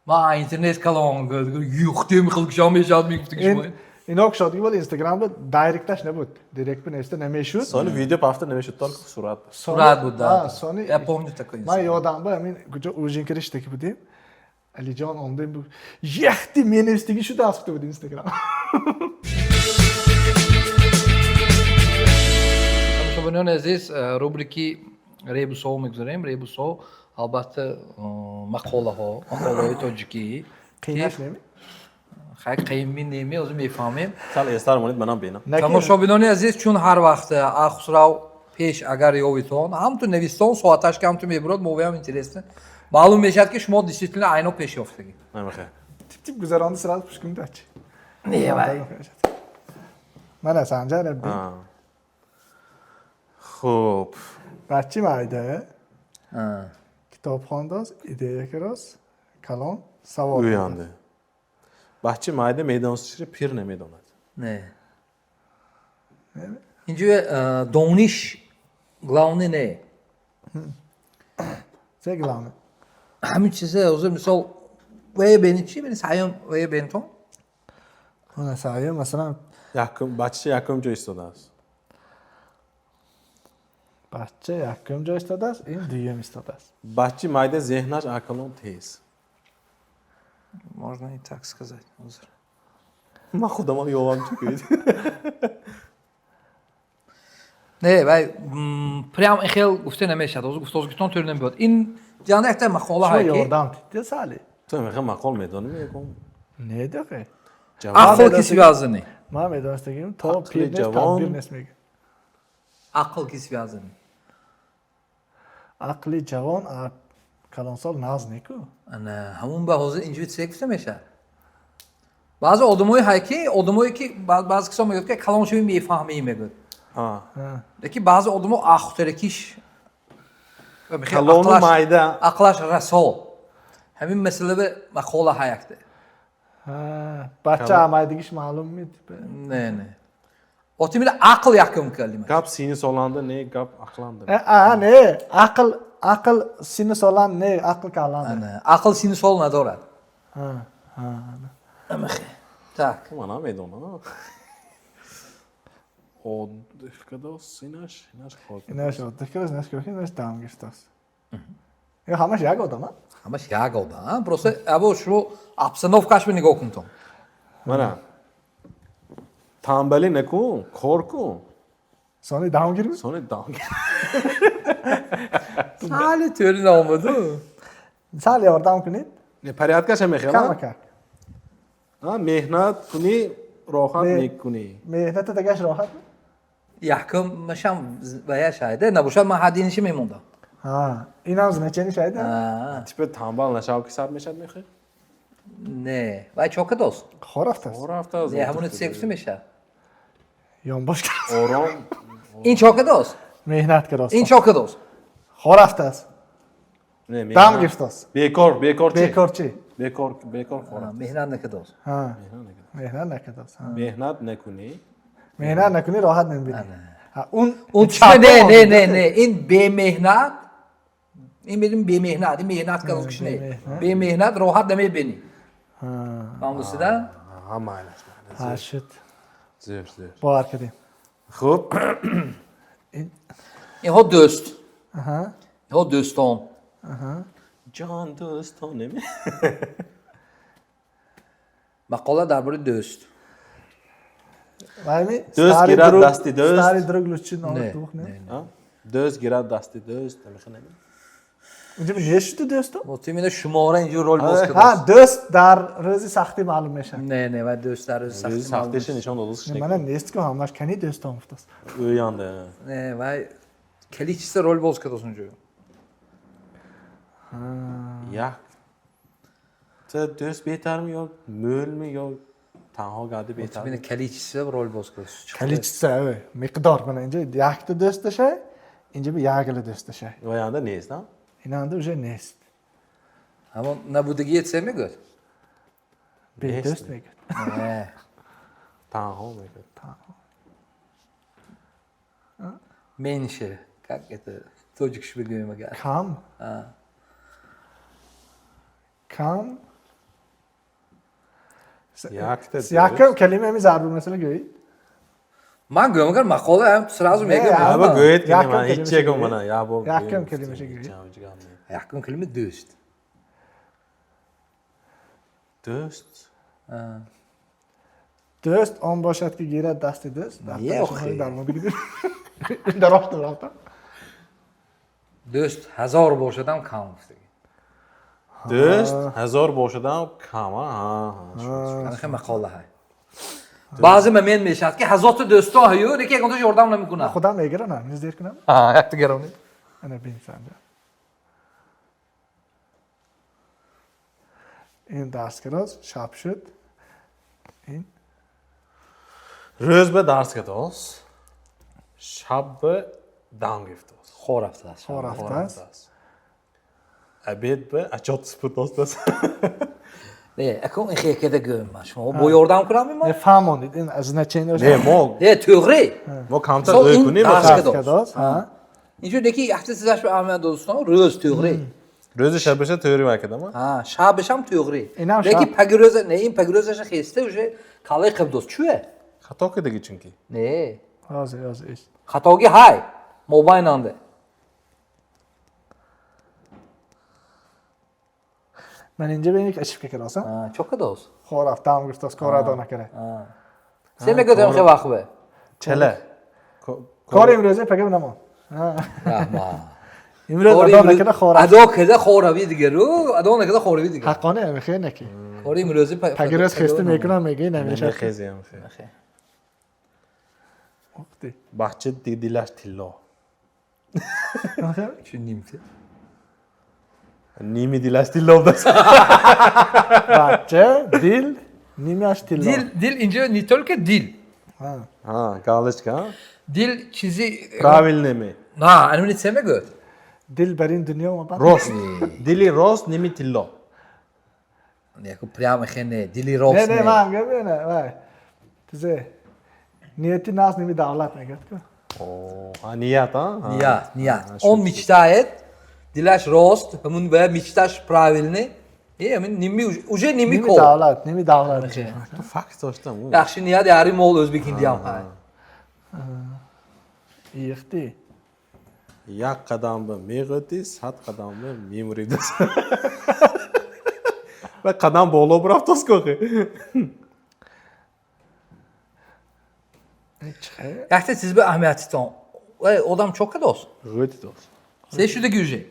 ман интернет калон гуфт, юхте михел кушом мешавад, мегуфт ки шумо. Ино кушодагӣ буд Инстаграм буд, директаш набуд. Директ бинависта намешуд. Сони видео пафта намешуд, только сурат. Сурат буд, да. Сони Я помню такой. Ман ёдам ба ҳамин куҷо ужин кириштаки будем. Алиҷон омдем буд. Яхти менавистагӣ шуда аст буд Инстаграм. Тамошобинони азиз, рубрики ребусҳо мегузарем. Ребусҳо, албатта, мақолаҳо, мақолаҳои тоҷикӣ. Қиинаш неми? Хай, қиинми неми, ҳозир мефаҳмем. Сал эстар монед, манам бинам. Тамошобинони азиз, чун ҳар вақт Хусрав пеш агар ёвитон, ҳамту навистон, соаташ ки ҳамту мебурад, мовиам интересно. Маълум мешавад, ки шумо действительно айно пеш ёфтагӣ. Намехе. Тип тип гузаронди, сразу пушкун дач. Не, вай. Мана Санҷар бин. Хуб. Бачи майда. Китоб хондааст, идея кирост, калон савол. Уянди. Бачи майда медонистишро пир намедонад. Не. Инҷо дониш главный не. Це главное? Ҳамин чизе ҳозир мисол вая бени чи бени саём вая бентон. Ана саём масалан. Якум бача якум ҷо истодааст. Бача якум ҷо истодааст, ин дуюм истодааст. Бачи майда зеҳнаш акалон тез. Можно и так сказать. Ҳозир. Ман худамам ёвам чӣ. Не, вай прям ихел гуфта намешавад. Ҳозир гуфтозгитон тӯр намебиёд. Ин ҷанда якта мақола Шумо ҳай ки ёрдам дидед сали? Ту мехоҳ мақол медонӣ мегӯм. Не дақе. Ақл ки связаны. Ман медонистагим то Ақли пир нест, ҷавон. тадбир нест мегӯ. Ақл ки связаны. Ақли ҷавон Калонсол наз неку. Ана ҳамун ба ҳозир инҷо чизе гуфта мешавад. Баъзе одамои ҳай ки одамое ки баъзе кисон мегӯяд, ки калон шавӣ мефаҳмӣ, мегӯяд. Лекин баъзе одамо ахутаракиш Калону майда. Ақлаш расо. Ҳамин масъала ба мақола ҳаякте. Бача амайдигиш маълум ми? Не, не. Отимила ақл якум калима. Гап сини соланда не, гап ақланда. А, не, ақл, ақл синни солан не, ақл каланда. Ақл синни сол надорад. Так. Ман медонам. Отдых кардааст, инаш кор. Инаш отдых кардааст, инаш кор, инаш дам гирифтааст. Ё ҳамаш як одам, а? Ҳамаш як одам. Просто або шумо обстановкаш ба нигоҳ кунтон. Мана. Танбалӣ накун, кор кун. Сони дам гирифт? Сони дам гир. Сали тӯри наомаду. Сал ёрдам кунед. Не, порядкаша мехелам. Камакак. Меҳнат кунӣ, роҳат мекунӣ. Меҳната дагаш роҳат? Якум машам вая шайда, набошад ман ҳаддиниши мемондам. Ҳа, инам значение шайда? Типа танбал нашав ки сар мешад мехоҳӣ? Не, вай чо кадост? Хор рафтааст. Хор рафтааст. Не, ҳамони се гуфта мешавад. Ёнбош кардааст. Ором. Ин чо кадост? Меҳнат кардааст. Ин чо кадост? Хор рафтааст. Не, меҳнат. Дам гирифтааст. Бекор, бекорчи. Бекорчи. Бекор, бекор хор рафтааст. Меҳнат накардааст. Ҳа. Меҳнат накардааст. Меҳнат накунӣ. Меҳнат накунӣ роҳат намебинӣ. Он Он не, не, не, не, ин бемеҳнат, ин медонӣ бемеҳнат, ин меҳнат кардааст киш не. Бемеҳнат роҳат намебинӣ. Фаҳмидастида? Ҳа, майлаш. Ҳа, шуд. Зӯр, зӯр. Бовар кардем. Хуб. Инҳо дӯст. Инҳо дӯстон. Ҷон дӯстон неми? Мақола дар бораи дӯст. Вайми? Дӯст гирад дасти дӯст. Старый друг лучше новых двух, не? Дӯст гирад дасти дӯст, намехонем? Инҷо нешуд дӯсту? Вот именно шумора инҷо рол боз Ҳа, кардааст. Дӯст дар рӯзи сахтӣ маълум мешавад. Не, не, вай дӯст дар рӯзи Рӯзи сахтӣ маълум. сахтиша нишон додааст. Мана нест ку ҳамаш кани дӯстон гуфтааст. Ӯянда. Не, вай количество рол боз кардааст унҷо. Як та дӯст беҳтарми ё мӯлми ё танҳо гарди беҳтар? Именно количество рол боз кардааст. Количество, миқдор. Мана инҷо якта дӯст дошай, инҷо ягила дӯст дошай. Ваянда нест, а? Инанда уже нест. Ҳамон набудагие це мегӯяд? Бедӯст мегӯяд. Не. Танҳо мегӯяд. Меньше. Как это тоҷикш бигӯем агар? Кам. Кам. Якта дӯст. Якум калима ҳами зарбулмасала гӯед. Ман гӯям агар мақола ҳам сразу мегӯям. Аба гӯед ки Якум ман ҳеҷ калимаша ягон гӯед. мана я бор. Якум калимаша гӯед. Якум калима дӯст. Дӯст. Дӯст он бошад ки гирад дасти дӯст. Не, охи. Дарошт рафта. Дӯст ҳазор бошадам кам гуфтаги. Дӯст ҳазор бошадам кам, а? Ҳа, ҳа. Ана хел мақола ҳай. Баъзе момент мешавад ки ҳазорта дӯсто ҳаю, лекин ягонташ ёрдам намекунад. Худам мегирам, низ дер кунам. Ҳа, якта гаронӣ. Ана бин санҷа. Ин дарс кардааст, шаб шуд. Ин Рӯз ба дарс кардааст, шаб ба дам гирифтааст. Хор рафтааст. Хор рафтааст. Обед ба отчёт супурдааст. Не, акун ин хекада гӯям ман. Шумо бо ёрдам кунам Не ман? фаҳмонид, ин значение. Не, мо Не, тӯғри. мо камтар Мисол, ӯй ин кунем. дарс дарс кардааст. кардааст. Ҳа. Инҷо неки якта чизаш ба аҳамият додастон, рӯз тӯғри. Рӯзи шабаша тӯри вай кардам. Ҳа, шабашам тӯғри. Инам Лекин шаб. пагирӯза, не, ин пагирӯзаша хеста уже калаи қибдост. Чӯе? Хато кардаги чунки. Не. Ҳозир, ҳозир. Хатоги ҳай. Мобайнанда. Ман инҷа бин як ошибка кардааст. Ҳа, чо кардааст? Хор рафт, дам гирифтааст, кор адо накарда. Се мегӯям хе вақт бе. Чала. Кори имрӯза пага намон. Раҳмат. Имрӯз адо накарда хор рафт. Адо карда хорави дигару, адо накарда хорави дигар. Ҳаққони ами хел неки. Кори имрӯзи Пагирӯз хеста мекунам, мегӯи намешавад. Мехезем. Уқти. Бача дилаш тилло. Чунимти. Ними дилаш тилло будааст. Бача, дил, нимаш тилло. Дил, дил инҷо не только дил. Ҳа, галочка. Дил чизи Правильный ме. На, ана це мегӯяд? Дил бар ин дунё омад. Рост. Дили рост ними тилло. Яку прямо хе не, дили рост Не, не, не. ман гап не, вай. Тизе. Нияти наз ними давлат мегӯяд ку. О, ҳа, ният, а? Ният, ният. Он мечтает, дилаш рост, ҳамун ба мечташ правильный. И ҳамин ними уже ними Ними кор. давлат, ними давлат. Ту факт доштам. Яхши ният яри мол o'zbekindiyam ҳай. Ихти. Як қадам ба меғӯтӣ, 100 қадам ба мемурӣ. Ва қадам боло бурафтост кохи. Чихе? Якта чиз ба аҳамиятитон. Вай одам чо кадост? Ғӯти дост. Се шудаги уже.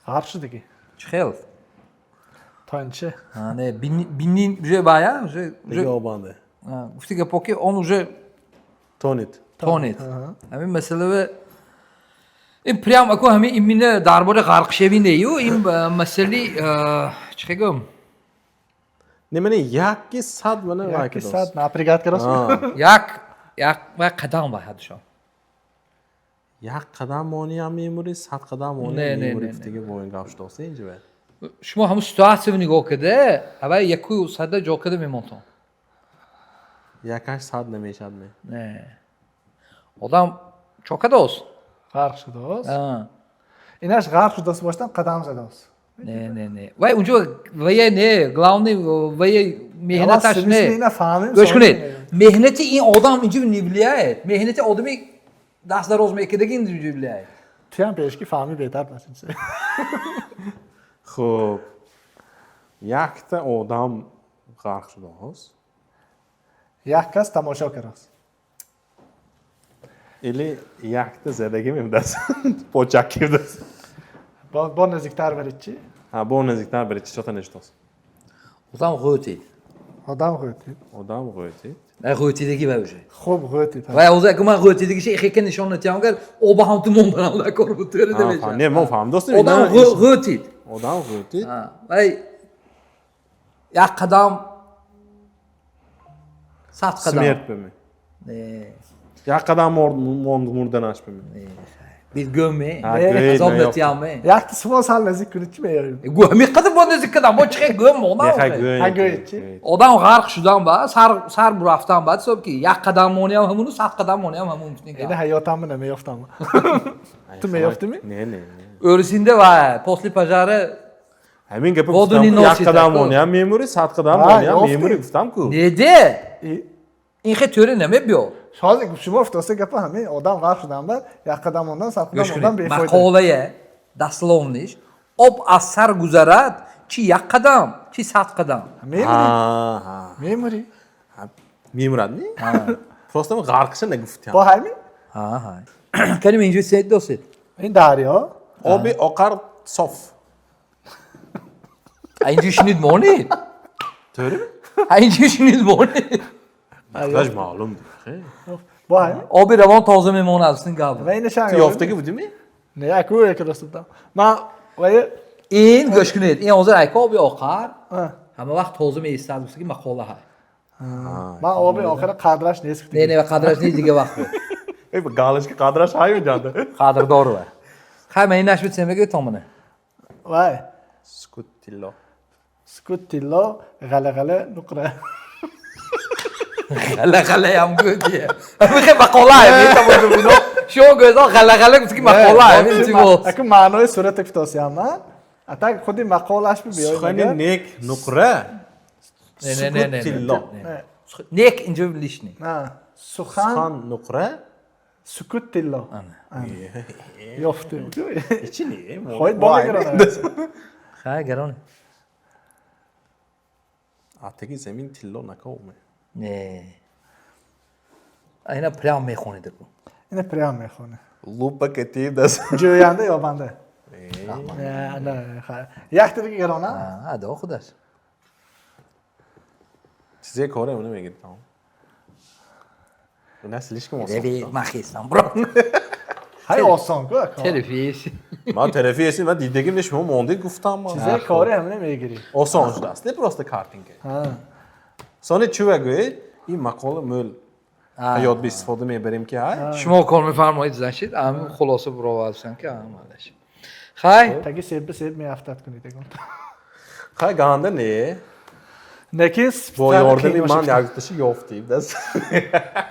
Ғарқ шудаги. Чӣ хел? Тончи. А, не, бини уже бая, уже Дига уже обанде. Гуфти гапо ки он уже Тонит. тонет. Ҳамин масъала ин прям ако ҳамин именно дар бораи ғарқшавӣ нею, ин масъали чӣ хел гӯям? Не, мане як ки 100 мане вай Як кадост. 100 напрягать кардост. Як як вай қадам вай ҳадшон. Як қадам мониям мемурӣ, 100 қадам Не, мониям не, мемурӣ. не, Гуфтиги бо ин гап шудост инҷо вай. Шумо ҳамун ситуатсияро нигоҳ карда, аввал яку сада ҷо карда мемонтон. Якаш 100 намешад ме. Не. Одам чо кадост? Ғарқ шудааст. А. Инаш ғарқ шудааст бошдан қадам задааст. Не, не, не. Вай унҷо вае не, главный вае меҳнаташ не. Ина фаҳмим. Гӯш кунед. Меҳнати ин одам инҷо не влияет. Меҳнати одами даст дароз мекардаги инҷо влияет. Туям пешки фаҳми беҳтар бошед. Хуб. Якта одам ғарқ шудааст. Як кас тамошо кардааст. Или якта задагӣ мебудаст. Почак кирдааст. Бо наздиктар баред чӣ? Ҳа, бо наздиктар баред, чӣ чота нешудааст. Одам ғӯтид. Одам ғӯтид. Одам ғӯтид. Вай ғӯтидаги вай уже. Хуб ғӯтид. Вай ҳозир аку ман ғӯтидагиша ихека нишон натиҳам, гар оба ҳам ту монданам дар кор буд, тӯри намешавад. Не, мо фаҳмидостем. Одам ғӯтид. Одам ғӯтид. Вай як қадам 100 қадам. Смерть беме. Не. Як қадам монд мурданаш беме. Не. Бит гӯм ме. Ҳа, гӯй, Азоб наёфт. натиҳам ме. Якта суол сал наздик кунед чӣ меёрем? Гӯ ҳамин қадар бо наздик кардам, бо чӣ хел гӯм монам? Не, хай гӯй. Ҳа, гӯй, чӣ? Одам ғарқ шудан ба сар сар бурафтан ба ҳисоб ки як қадам мониам ҳамуну 100 қадам мониам ҳамун. Ина ҳаётамро намеёфтам. Ту меёфтими? Не, не, не. Ӯрисинда вай после пожара Ҳамин гапа Воду гуфтам не ку, як носит, қадам аку. мониам мемурӣ, 100 қадам Ҳа, мониам ёфтӣ. мемурӣ гуфтам ку. Неде ин хе тӯри намебиё. Ҳозир шумо гуфтоста гапа ҳамин одам ғарқ шудан ба як қадам мондан 100 қадам Гӯш мондан кунед, бефоида. мақолая дословныйш: об аз сар гузарад, чи як қадам, чи 100 қадам. Мемурӣ. Ҳа, ҳа. Мемурӣ. Мемурад, не? Просто ғарқша нагуфтям. Бо ҳамин? Ҳа, ҳа. Каним инҷо сед досед. Ин дарё. Оби оқар соф. А инҷо шунид монед? Тӯрими? А инҷо шунид монед? Худаш маълум. Бо ҳамин? Оби равон тоза мемонад, ин гап. Ва ина шанг. Ту ёфтагӣ будими? Не, аку як рост будам. Ман вай Ин гӯш кунед, ин ҳозир айка оби оқар ҳама вақт тоза меистад гуфтаги мақола ҳай. Ман оби охира қадраш нест. Не, не, қадраш нест, дига вақт буд. Эй, галочка қадраш ҳай унҷанда. Қадрдор ва. Хай, ман инаш бит семега томона. Вай. Сукут тилло. Сукут тилло, ғала ғала нуқра. Ғала ғала ям гӯ дия. Ҳамин хел мақола ҳай, метавонам бино. Шумо гӯзо ғала ғала гуфтаги мақола ҳай, илтимос. Аку маънои сурата гуфтосиям ман. Атак худи мақолаш биёй. Сухани нек нуқра. Не, не, не, не. Сукут тилло. Не. Нек инҷо лишний. На, сухан Сухан нуқра. Сукут тилло. Ёфтем. Ичи не? Хоҳед бо мегирад. Хай, гарон. Атаги замин тилло накоме. Не. Ина прям мехонед аку. Ина прям мехонад. Лупа катиб дас. Ҷӯянда ё банда? Не, не, хай. Якта дига гарона? А, адо худаш. Чизе коре уна мегирд тамом. Ина слишком осон. Реви ман хестам, брат. Хай осон ку ака. Телефис. Ман тарафи эсим, ман дидагим не, шумо мондед, гуфтам ман. Чизе кори ҳамина мегирӣ. Осон шудааст, не, просто картинка. Сони чӣ гӯед, ин мақола мӯл ҳаёт ба истифода мебарем ки ҳай. Шумо кор мефармоед, значит, ами хулоса буроварсан ки амалаш. Хай. Таги себ себ меафтад кунед ягон. Хай, ганда не. Неки бо ёрдами ман якташи ёфтем.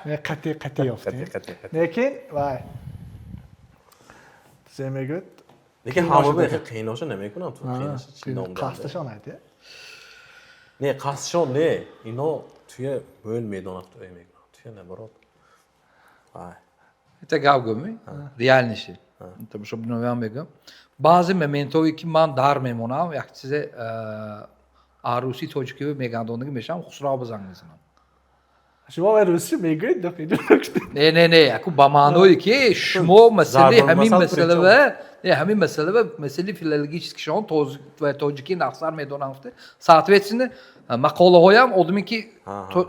Не, қатъи қатъи ёфтем. Лекин вай. Зе мегӯяд. Лекин ҳама ба қийноша намекунам, ту қийноша чи ном дорад? Қасдашон айт. Не, қасдшон не. Ино туя мӯл медонад, туя мекунад. Туя наоборот. Вай. Это гап гӯми? Реальный ши. Потому что мегӯям. Баъзе моментҳое ки ман дар мемонам, як чизе арӯси тоҷикӣ мегардонагӣ мешавам, Хусрав ба занг мезанам. Шумо вай русӣ мегӯед? Не, не, не, яку ба маъное ки шумо масъалаи ҳамин масъалава, не, ҳамин масъалава, масъалаи филологически шумо ва тоҷикӣ нақсар медонам гуфта. Соответственно, мақолаҳоям одаме ки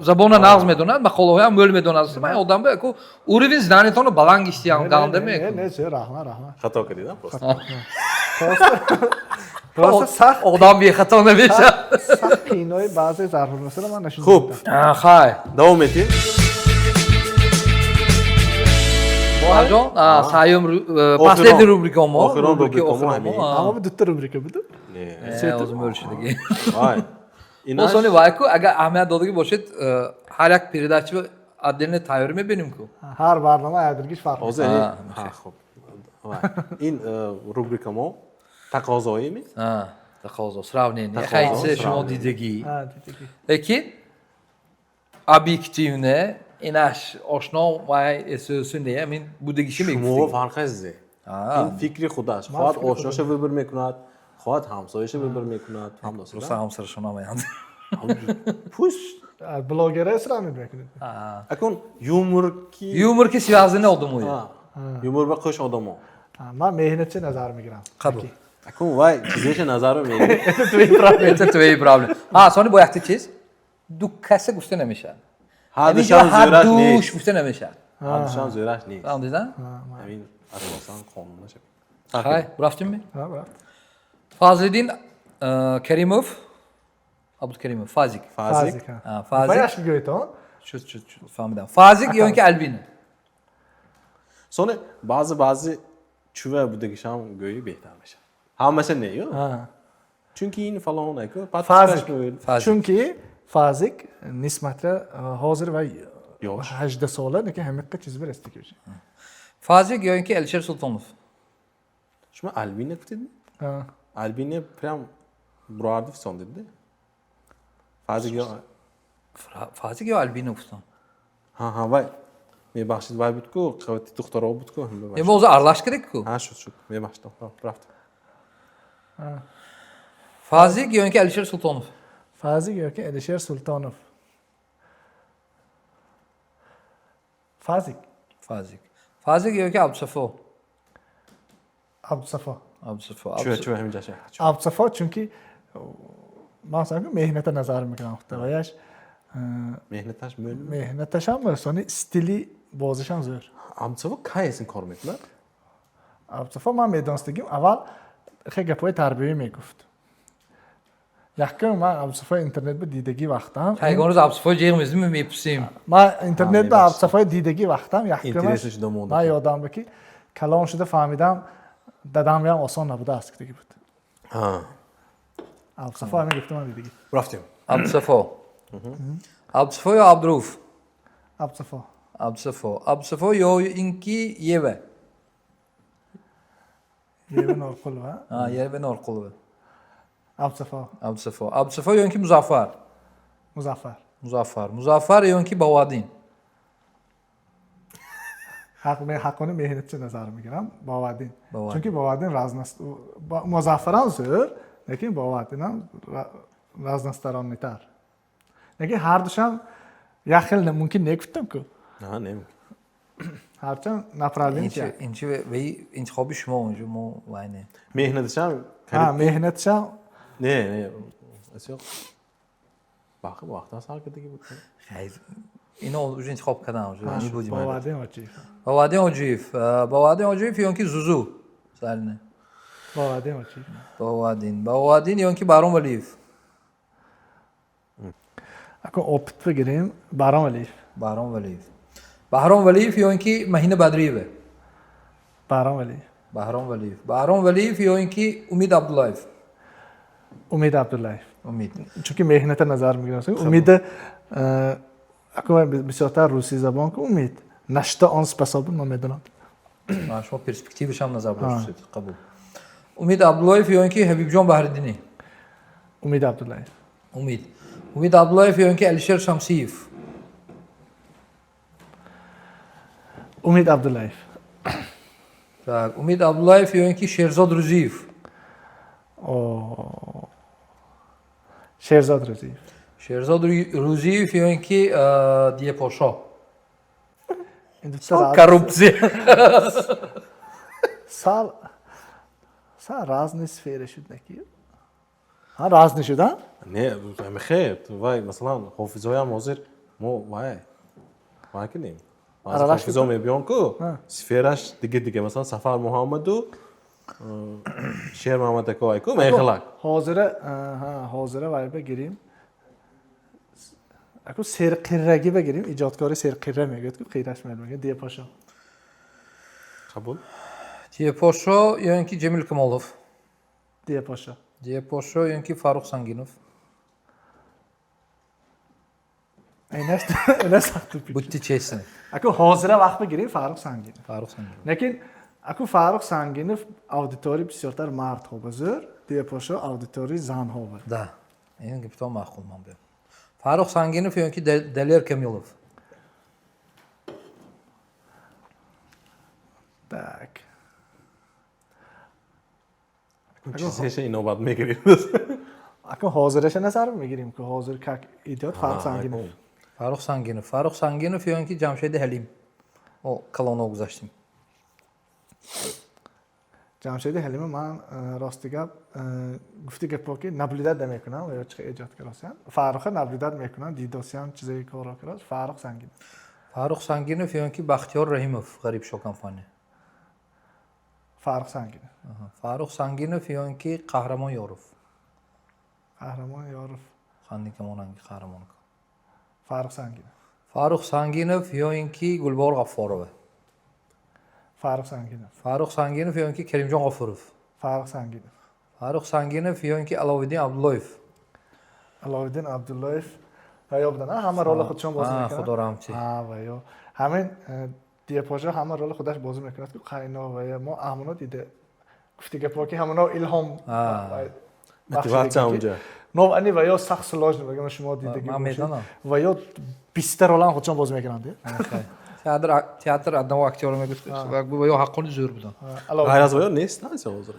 забона нағз медонад, мақолаҳоям мӯл медонад. Ман одам ба яку уровень знаниятонро баланд гиштиям, ганда мекунам. Не, не, раҳмат, раҳмат. Хато кардидам просто. Просто сахт одам бехато намешавад. Сахт қийнои баъзе зарбулмасала ман нашунидам. Хуб. Хай. Давом етем. Ҷон, саюм, последний рубрика мо. Охирон рубрика мо ҳамин. Ама дутта рубрика буд? Не. Озим o'lishidagi. Вай. Осони вай ку, агар аҳамият додагӣ бошед, ҳар як передача отдельно тайёр мебинем ку. Ҳар барнома ядиргиш фарқ. Ҳозир, ха, хуб. Ин рубрика мо тақозоими? Тақозо, сравнение. Хайси шумо дидагӣ. Лекин объективно инаш ошно вай эсӯсу не, амин будагиши мегуфтӣ. Шумо фарқ аст. Ин фикри худаш. Хоҳад ошноша выбор мекунад, хоҳад ҳамсояша выбор мекунад. Просто ҳамсарашон намоянд. Пусть блогера сравнить мекунед. Акун юмор ки юмор ки связаны одамои. Юмор ба хуш одамо. Ман меҳнатчи назар мегирам. Қабул. Акун вай чизеша назар мегирад. Это твои проблемы. Это твои проблемы. Ҳа, сони бо якта чиз ду каса гуфта намешавад. Ҳар душам зӯраш нест. Душ гуфта намешавад. Ҳар душам зӯраш нест. Фаҳмидидан? Ҳамин асосан қонун шавад. Хай, рафтимми? Ҳа, рафт. Фазлиддин Каримов, Абдукаримов, Фазик. Фазик. Фазик. Баяш мегӯед он? Чуд, чуд, чуд, фаҳмидам. Фазик ё ин ки Албина? Сони баъзе баъзе чува будагишам гӯӣ беҳтар мешавад. Ҳамаша не ю. Чунки ин фалон айку. Фазик. Чунки Фазик нисбатра ҳозир вай 18 сола, лекин ҳамиққа чиз бирастики уже. Фазик ё ин ки Алишер Султонов? Шумо Албина гуфтедми? Албина прям буроварди фисон дедда. Фазик ё Фазик ё Албина гуфтам. Ҳа, ҳа, вай. Мебахшид, вай буд-ку, қавати духтаро буд-ку. Е, мо озо арлаш кардик-ку. Ҳа, шуд, шуд. Мебахшид, рафт. Фазик ё ин ки Алишер Султонов? Фазик ё ки Алишер Султонов? Фазик. Фазик. Фазик ё ки Абдусафо? Абдусафо. Абдусафо. Чӯ, чӯ, ҳамин ҷаша. Абдусафо, чунки ман сам меҳната назар мекунам, ваяш меҳнаташ мӯл. Меҳнаташам сони стили бозишам зӯр. Абдусафо кай эсин кор мекунад? Абдусафо ман медонистагим, аввал хе гапҳои тарбиявӣ мегуфт. Якум ман Абдусафои интернет ба дидагӣ вақтам. Ягон рӯз Абдусафои ҷеғ мезанем, мепурсем. Ман интернет ба Абдусафои дидагӣ вақтам якумаш Интересно шуда монда. Ман ёдам ба ки калон шуда фаҳмидам, дадам ям осон набудааст гуфтагӣ буд. Абдусафо ҳамин гуфта ман дидагӣ. Рафтем. Абдусафо. Абдусафо ё Абдуруф? Абдусафо. Абдусафо. Абдусафо ё ин ки Ева? Ева Норқулова. Ҳа, Ева Норқулова. Абдусафо. Абдусафо. Абдусафо ё ин ки Музаффар? Музаффар. Музаффар. Музаффар ё ин ки Боваддин? Ҳақ, ҳаққони меҳнатчи назар мегирам, Боваддин. Чунки Боваддин разнаст, Музаффарам зӯр, лекин Боваддинам разностороннитар. Лекин ҳар душам як хел мумкин не гуфтам-ку. Ҳа, не мумкин. Ҳарчанд направление. Инчи вай интихоби шумо онҷо мо вай не. Меҳнатишам Ҳа, меҳнатишам. Не, не, асёқ. Бақи вақтан сар кардагӣ буд. Хайр, ино уже интихоб кардам, уже не будем. Боваддин Оҷиев. Боваддин Оҷиев. Боваддин Оҷиев ё ин ки Зузу? Сарне. Баҳоаддин Ҳоҷиев. Баҳоаддин. Баҳоаддин ё ин ки Баҳром Валиев? Акун опыт бигирем, Баҳром Валиев. Баҳром Валиев. Баҳром Валиев ё ин ки Маҳина Бадриева? Баҳром Валиев. Баҳром Валиев. Баҳром Валиев ё ин ки Умид Абдуллаев? Умид Абдуллаев. Умид. Чунки меҳната назар мегирам. Умид акун бисёртар русӣ забон ку Умид. На что он способен, ман медонам. Шумо перспективашам назар доштед. Қабул. Умид Абдуллаев ё ин ки Ҳабибҷон Баҳриддинӣ? Умид Абдуллаев. Умид. Умид Абдуллаев ё ин ки Алишер Шамсиев? Умид Абдуллаев. Так, Умид Абдуллаев ё ин ки Шерзод Рузиев? О, Шерзод Рузиев. Шерзод Рузиев ё ин ки Диепошо? Ин дута Коррупция. Сал сал разные сферы шуд наки. Ҳа, разные шуд, а? Не, хе, вай, масалан, ҳофизоям ҳозир мо вай вай кунем. Аралаш. Ҳофизо мебиён ку, сфераш дига дига, масалан, Сафар Муҳаммаду Шер Муҳаммад ако айку мехелак. Ҳозира, ҳа, ҳозира вай бигирем. Аку серқиррагӣ бигирем, иҷодкори серқирра мегӯяд ку, қираш мегӯяд Диепошо. Қабул. Диепошо ё ин ки Ҷамил Камолов? Диепошо. Диепошо ё ин ки Фаррух Сангинов? Инаш инаш сахт. Будьте честны. Аку ҳозира вақт бигирем, Фаррух Сангинов. Фаррух Сангинов. Лекин аку Фаррух Сангинов аудитория бисёртар мардҳо ба зӯр, Диепошо аудиторияи занҳо ба. Да. Ин гуфтам маъқул ман бе. Фаррух Сангинов ё ин ки Далер Камилов? Так. Чизеша инобат мегирем. Аку ҳозираша назар мегирем ку, ҳозир как идёт Фаррух Сангинов. Фаррух Сангинов. Фаррух Сангинов ё ин ки Ҷамшеди Ҳалим? Мо калоно гузаштем. Ҷамшеди Ҳалима ман рости гап, гуфти гапо ки наблюдать намекунам ё чӣ эҷод каросиям. Фарруха наблюдать мекунам, дидосиям чизое корро карос. Фаррух Сангинов. Фаррух Сангинов ё ин ки Бахтиёр Раҳимов, Ғарибшо компания? Фаррух Сангинов. Фаррух Сангинов ё ин ки Қаҳрамон Ёров? Қаҳрамон Ёров. Хандикамонанги Қаҳрамон. Фаррух Сангинов. Фаррух Сангинов ё ин ки Гулбаҳор Ғаффорова? Фаррух Сангинов. Фаррух Сангинов ё ин ки Каримҷон Ғофуров? Фаррух Сангинов. Фаррух Сангинов ё ин ки Аловиддин Абдуллоев? Аловиддин Абдуллоев ва ё будан, ҳама роли худшон бозӣ мекунад. Худо раҳмати. Ҳа, ва ё ҳамин Диепошо ҳама роли худаш бозӣ мекунад ку, қайно ва ё мо ҳамоно дида. Гуфти гапо ки ҳамоно илҳом Мотиватсия унҷа. Но ани ва ё сахт сложно бигам, шумо дидаги Ман бошед. медонам. Ва ё 20 ролам худшон бозӣ мекунанд. Театр одного актера мегуфт, ва ё ҳаққони зӯр будан. Ғайр аз ва ё нест ҳозир.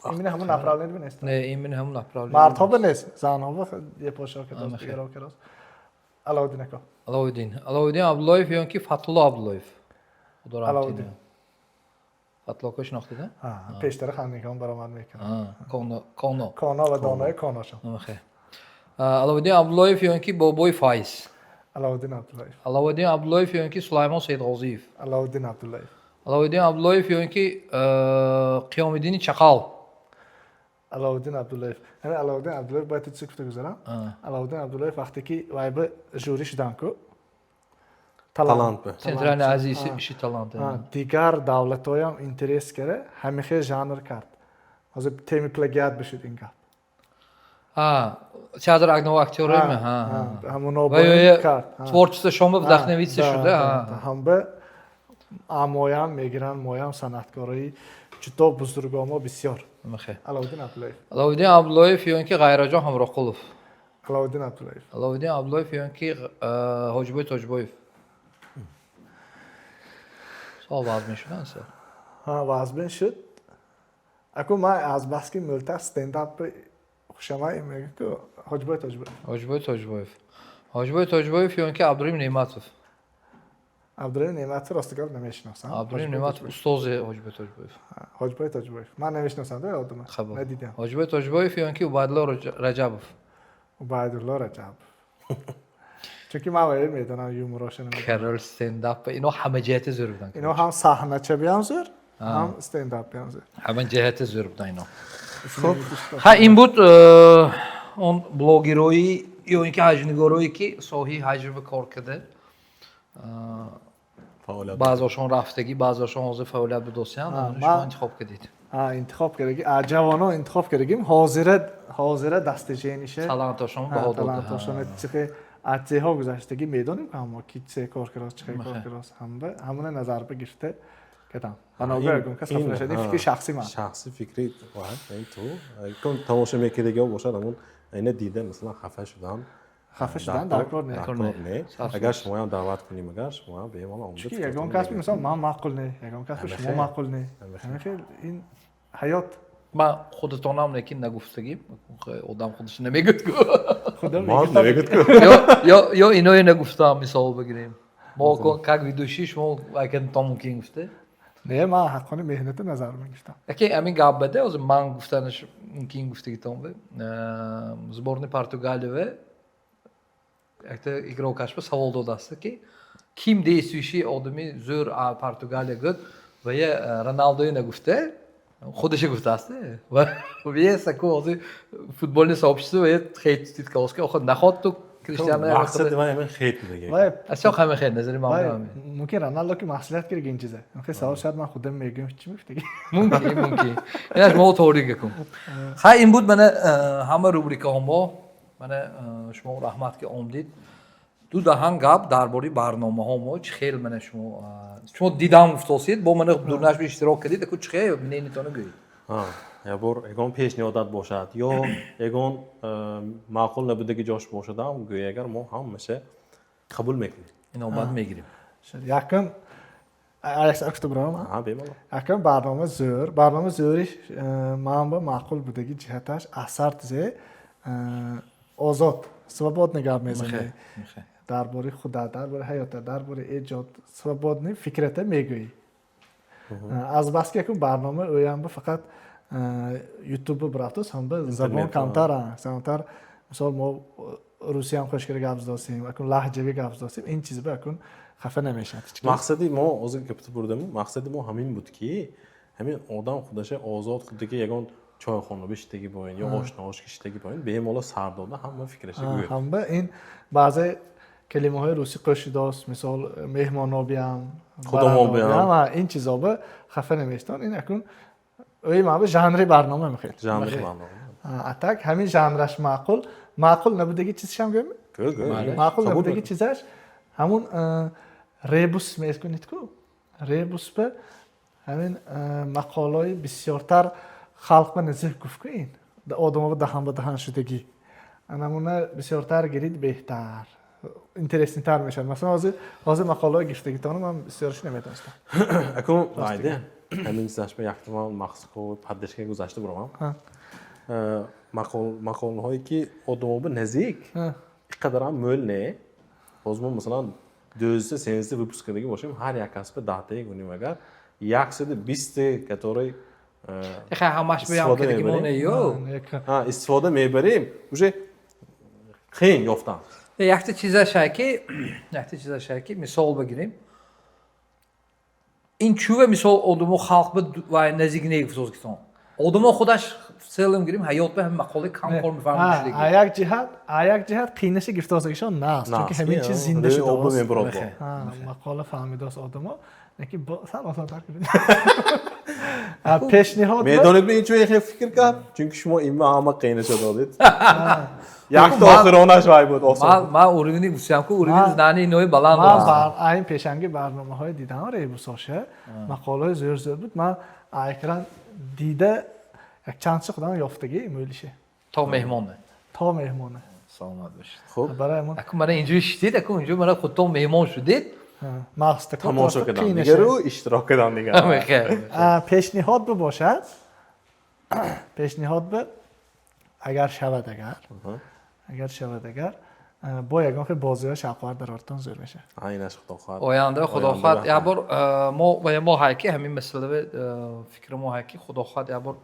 Именно ҳамон направление нест. Не, именно ҳамон направление. Мардҳо ба нест, занҳо ба Диепошо кардост, дигаро кардост. Аловиддин ако. Аловиддин. Аловиддин Абдуллоев ё ин ки Фатулло Абдуллоев? Худо раҳмати. Аловиддин. Фатулло ако шинохтед? Ҳа, пештара хандикон баромад мекунад. Коно, Коно. Коно ва донои Коношон. Хе. Аловиддин Абдуллоев ё ин ки Бобои Файз? Аловиддин Абдуллоев. Аловиддин Абдуллоев ё ин ки Сулаймон Саидғозиев? Аловиддин Абдуллоев. Аловиддин Абдуллоев ё ин ки Қиёмиддини Чақал? Аловиддин Абдуллоев. Ҳамин Аловиддин Абдуллоев бояд чизе гуфта гузарам. Аловиддин Абдуллоев вақте ки вай ба жюри шудан ку, Талант ба. Центральная Азия ищет талант. Дигар давлатҳоям интерес кара, ҳамихе жанр кард. Ҳозир теми плагиат бишуд ин гап. Театр одного актера. Ҳамоно Ва ё кард. Творчество шома вдохновиться шуда. Ҳамба амоям мегиранд, моям санъаткорои ҷудо бузургомо бисёр. Аловиддин Абдуллоев. Аловиддин Абдуллоев ё ин ки Ғайраҷон Ҳамроқулов? Аловиддин Абдуллоев. Аловиддин Абдуллоев ё ин ки Ҳоҷибой Тоҷибоев? Суол вазмин шуд, сар? Ҳа, вазмин шуд. Аку ман азбаски мӯлтар стендап хушамай мегӯ ку, Ҳоҷибой Тоҷибоев. Ҳоҷибой Тоҷибоев. Ҳоҷибой Тоҷибоев ё ин ки Абдураҳим Неъматов? Абдураҳим Неъматов рости гап намешиносам. Абдураҳим Неъматов устози Ҳоҷибой Тоҷибоев. Ҳоҷибой Тоҷибоев. Ман намешиносам да одама. Надидам. Ҳоҷибой Тоҷибоев ё ин ки Убайдулло Раҷабов? Убайдулло Раҷабов. Чунки ман вай медонам, юмороша намедонам. Король стендап. Ино ҳама ҷиҳати зӯр будан. Ино ҳам саҳначабиам зӯр, Ҳам стендап ҳам зӯр. Ҳама ҷиҳати зӯр будан ино. Хуб. Ха, ин буд он блогерои ё ин ки ҳаҷвнигорое, ки соҳаи ҳаҷв кор карда. Фаъолият. Баъзошон рафтагӣ, баъзошон ҳозир фаъолият будосиянд. Шумо интихоб кардед. Интихоб кардагӣ, ҷавонон интихоб кардагим, ҳозира достижениша. Талантошон баҳо дода. Талантошон чихе аз гузаштагӣ медонем, ҳамо ки че кор кардааст, чихе кор кардааст, ҳама ҳамона назар бигирифта кардам. Баногоҳ ягон кас хафа нашад, ин фикри шахси ман. Шахси фикри ин ту тамошо мекардагиҳо бошад, ҳамон ина дида, масалан, хафа шудан. Хафа шудан дар кор не. Дар кор не. Агар шумоям даъват кунем, агар шумоям бемалол омада. Чунки ягон кас, мисол, ман маъқул не, ягон кас шумо маъқул не, ҳамин хел ин ҳаёт. Ман худатонам лекин нагуфтагим, одам худаш намегӯяд ку. Ман намегӯяд ку. Ё иное нагуфтам, мисол бигирем, мо как ведущий шумо то мумкин гуфте. Не, ман ҳаққони меҳнати назар мегирифтам. Яке ҳамин гап баде ҳозир ман гуфтанаш мумкин гуфтагитон. Сборни Португалия якта игрокаш ба савол додааст, ки ким действующий одами зӯр Португалия гӯд, ва я Роналдои нагуфте, худаша гуфтааст. Ва саку ҳозир футбольное сообщество ва хейт тит калоски, охир наход ту Криштиано. Мақсади ман ҳамин хейт будаги. Асо ҳамин хейт назари ман. Мумкин Роналдо ки маслиҳат кирги ин чиза. Мумкин савол шояд ман худам мегӯям, чӣ мегуфтаги. Мумкин. Инаш мо тоғри гакум. Ха, ин буд мана ҳама рубрикаҳо мо. Мана шумо раҳмат, ки омдид. Ду даҳан гап дар бораи барномаҳо мо чӣ хел мана шумо дидам гуфтосед, бо мана дурнаш иштирок кардед, аку чӣ хел мнениятонро гӯед. Як бор ягон пешниҳодат бошад ё ягон маъқул набудаги ҷош бошадам гӯя, агар мо ҳамаша қабул мекунем. Инобат мегирем. Якум яксар гуфта бурам. Бемалол. Якум, барнома зӯр, барнома зӯриш ман ба маъқул будаги ҷиҳаташ асар тизе озод, свободно гап мезанӣ дар бораи худа, дар бораи ҳаёта, дар бораи эҷод, свободный фикрата мегӯӣ. Азбаски якум барнома ӯямба фақат ютуба бурафтус, ҳамба забон камтар, мисол, мо русиям хушкира гап задосем, акун лаҳҷавӣ гап задосем, ин чизба акун хафа намешавад. Мақсади мо ҳозир гапта бурдаму, мақсади мо ҳамин буд, ки ҳамин одам худаша озод, худдаки ягон чойхона бишитаги боин ё ошнош кишитаги боин, бемалол сар дода ҳама фикраша гӯяд. Ҳамба ин баъзе калимаҳои русӣ қӯшидост, мисол, меҳмонобиям. Худомобиям. Ин чизоба хафа намешаванд. Ин акун ӯи маъбу жанри барнома мехел. Жанри барнома. А так ҳамин жанраш маъқул. Маъқул набудаги чизшам гӯем? Маъқул набудаги чизаш ҳамун ребус мекунед ку, ребусба ҳамин мақолаи бисёртар халқ ба наздик гуфт ку, ин одамоба даҳан ба даҳан шудагӣ, анамуна бисёртар гирид, беҳтар, интереснитар мешавад. Масалан, ҳозир мақолаҳои гирифтагитонро ман бисёраш наметонистам. Акун айде ҳамин чизашба яктаман махсус поддержка гузашта бурамам. Мақолҳое ки одамоба наздик иқадарам мӯл не. Ҳозир мо, масалан, 12, 13 выпуск кардаги бошем, ҳар як касба 10-таи кунем, агар 120-те, который ҳамаш биям кардагимо не ё. Истифода мебарем, уже қиин ёфтан. Якта чизаше ки, мисол бигирем, ин чӯва, мисол, одамо халқ ба вай наздик не гуфтозгитон, одамо худаш в целом гирем, ҳаёт ба ҳамин мақолаи кам кор мефаҳмад. А як ҷиҳат қийнаша гирифтозагишон наст, чунки ҳамин чиз зинда шудааст, мақола фаҳмидааст одамо, лекин сал осонтар кунед пешниҳод. Медонед, ин чун хел фикр кард, чунки шумо има ҳама қийнаша додед, якта охиронаш вай буд, осон. Ман уровни гуфтам ку, уровни знания инои баланд. Ман айн пешанги барномаҳои дидам, ребусоша мақолаҳои зӯр зӯр буд, ман экран дида як чандча худам ёфтагӣ мӯлише. То меҳмоне. То меҳмоне. Саломат бошед. Хуб. Барои мо. Аку мана инҷо шидед, аку инҷо мана худтон меҳмон шудед. Тамошо кардам дигару иштирок кардам дигар. Пешниҳод бошад, пешниҳод ба агар шавад, агар бо ягон хел бозиҳо шавқовар дарортон, зӯр мешавад. Айнаш, худо хоҳад. Оянда, худо хоҳад, як бор мо ва мо ҳай ки ҳамин масъала, фикри мо ҳай ки, худо хоҳад, як бор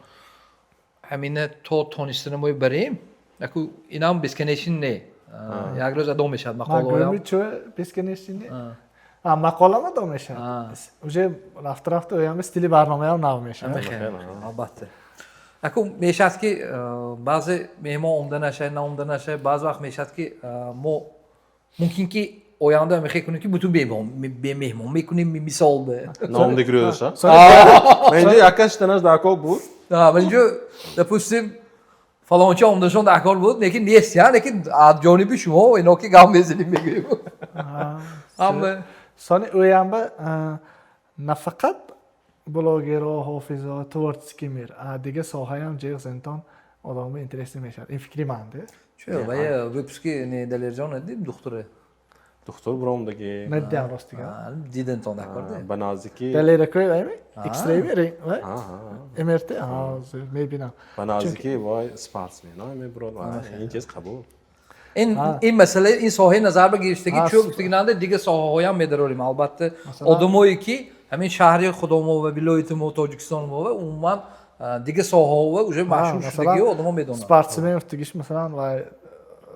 ҳамина то тонистана мо барем, яку инам бесконечный не, як рӯз адо мешавад мақолаҳоям. Чо бесконечный не. Мақола мадо мешавад. Уже рафта рафта оям стили барномаам нав мешавад. Албатта. Аку мешавад, ки баъзе меҳмон омда нашавад, наомда нашавад, баъзе вақт мешавад, ки мо мумкин ки оянда мехоҳем кунем, ки бутун бемеҳмон мекунем, мисол бе. Номди гирӯдаша. Ман инҷо якаш танаш даркор буд. Ман инҷо, допустим, фалонча омдашон даркор буд, лекин нест, я, лекин аз ҷониби шумо ино ки гап мезанем, мегӯем. Ҳама Сони оянба нафақат блогеро, ҳофизо, творческий мир, дига соҳаям ҷиғ зинтон одамоба интересный мешавад. Ин фикри ман де. Чё, вая выпуски не Далерҷон дидим, духтуре. Духтур буромдаги. Надидам, ростига. Дидентон даркор де. Ба наздикӣ. Далеракои вайми? X-ray вай? МРТ? Мебинам. Ба наздикӣ вай спортсмено мебурод. Ин чиз қабул. Ин масъала, ин соҳаи назар ба гирифтагӣ чӯ гуфтагинанда, дига соҳаҳоям медарорем, албатта. Одамое ки ҳамин шаҳри худомо ва вилояти мо, Тоҷикистон мо ва умуман дига соҳаҳо уже машҳур шудагио одамо медонанд. Спортсмен гуфтагиш, масалан, вай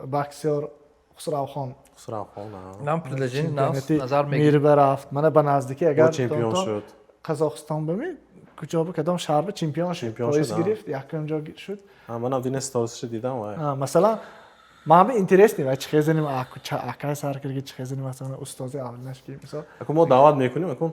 боксер Хусравхон. Хусравхон. Нам предложение назар мегирем. Мир рафт. Мана ба наздикӣ агар чемпион шуд. Қазоқистон бими, куҷо бу, кадом шаҳр ба чемпион шуд. Пояс гирифт, якум ҷо шуд. Манам дина сторисшо дидам вай. Масалан, ман би интересный вай чӣ хезаним, акай сар кирги чӣ хезаним, масалан, устози аввалинаш ки мисол. Аку мо даъват мекунем, акун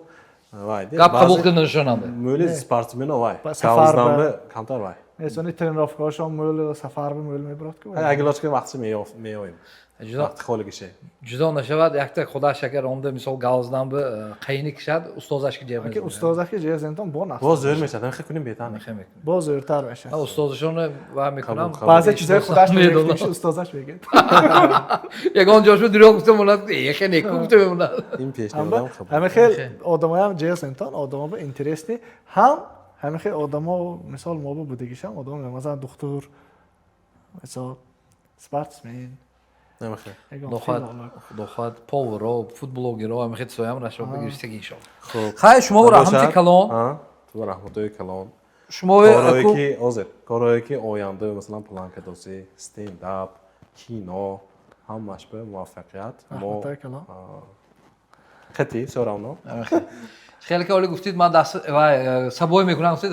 вай. Гап қабул карда нашонанда. Мӯли спортсмено вай. Кавзданба камтар вай. Сони тренировкаҳошон мӯл, сафар ба мӯл мебурад ку. Агилочка вақтчи меоем. Вақти холигише. Ҷудо нашавад, якта худаш агар омда, мисол, галздан ба қайни кишад, устозаш ки ҷеғ мезанад. Устозаш ки ҷеғ зентон бо нафс. Боз зӯр мешавад, ҳамин кунем беҳтар. Боз зӯртар мешавад. Устозашонро ва мекунам. Баъзе чизҳои худаш мегӯяд, устозаш мегӯяд. Ягон ҷошо дурӯғ гуфта монад, эхе неку гуфта мемонад. Ин пешниҳодам қабул. Ҳамин хел одамоям ҷеғ зентон, одамо ба интересный ҳам ҳамин хел одамо, мисол, мо бу будагишам одамо, масалан, духтур, мисол, спортсмен. Худо хоҳад, поваро, фудблогеро, ҳамин хел чизоям рашо бигирифтаги, иншоалло. Хайр, шумо раҳмати калон. Раҳматои калон. Шумо корое ки ҳозир, корое ки оянда, масалан, план кардоси, стендап, кино, ҳамааш ба муваффақият. Мо хати всё равно. Хеле ки оли гуфтид, ман даст вай сабой мекунам, гуфтид,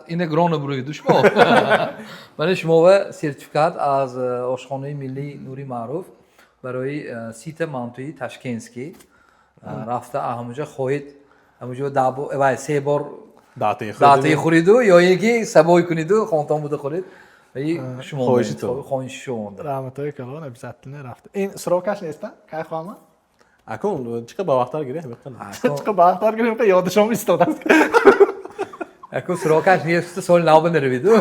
ина грона буруиду шумо. Мана шумо сертификат аз ошхонаи миллии Нури Маъруф барои 30-та мантуи ташкентский. Рафта ҳамуҷа хоҳед, ҳамуҷа вай се бор даътаи хӯриду ё ин ки сабой куниду хонтон буда хӯред. Шумо хоҳиши шумо. Раҳматҳои калон, обязательно рафта. Ин срокаш неста? Кай хоҳам? Акун чӣ қадр ба вақттар гирем? Чӣ қадр ба вақттар гирем, ёдашон истодааст. Акун срокаш нест, соли нав ба наравиду.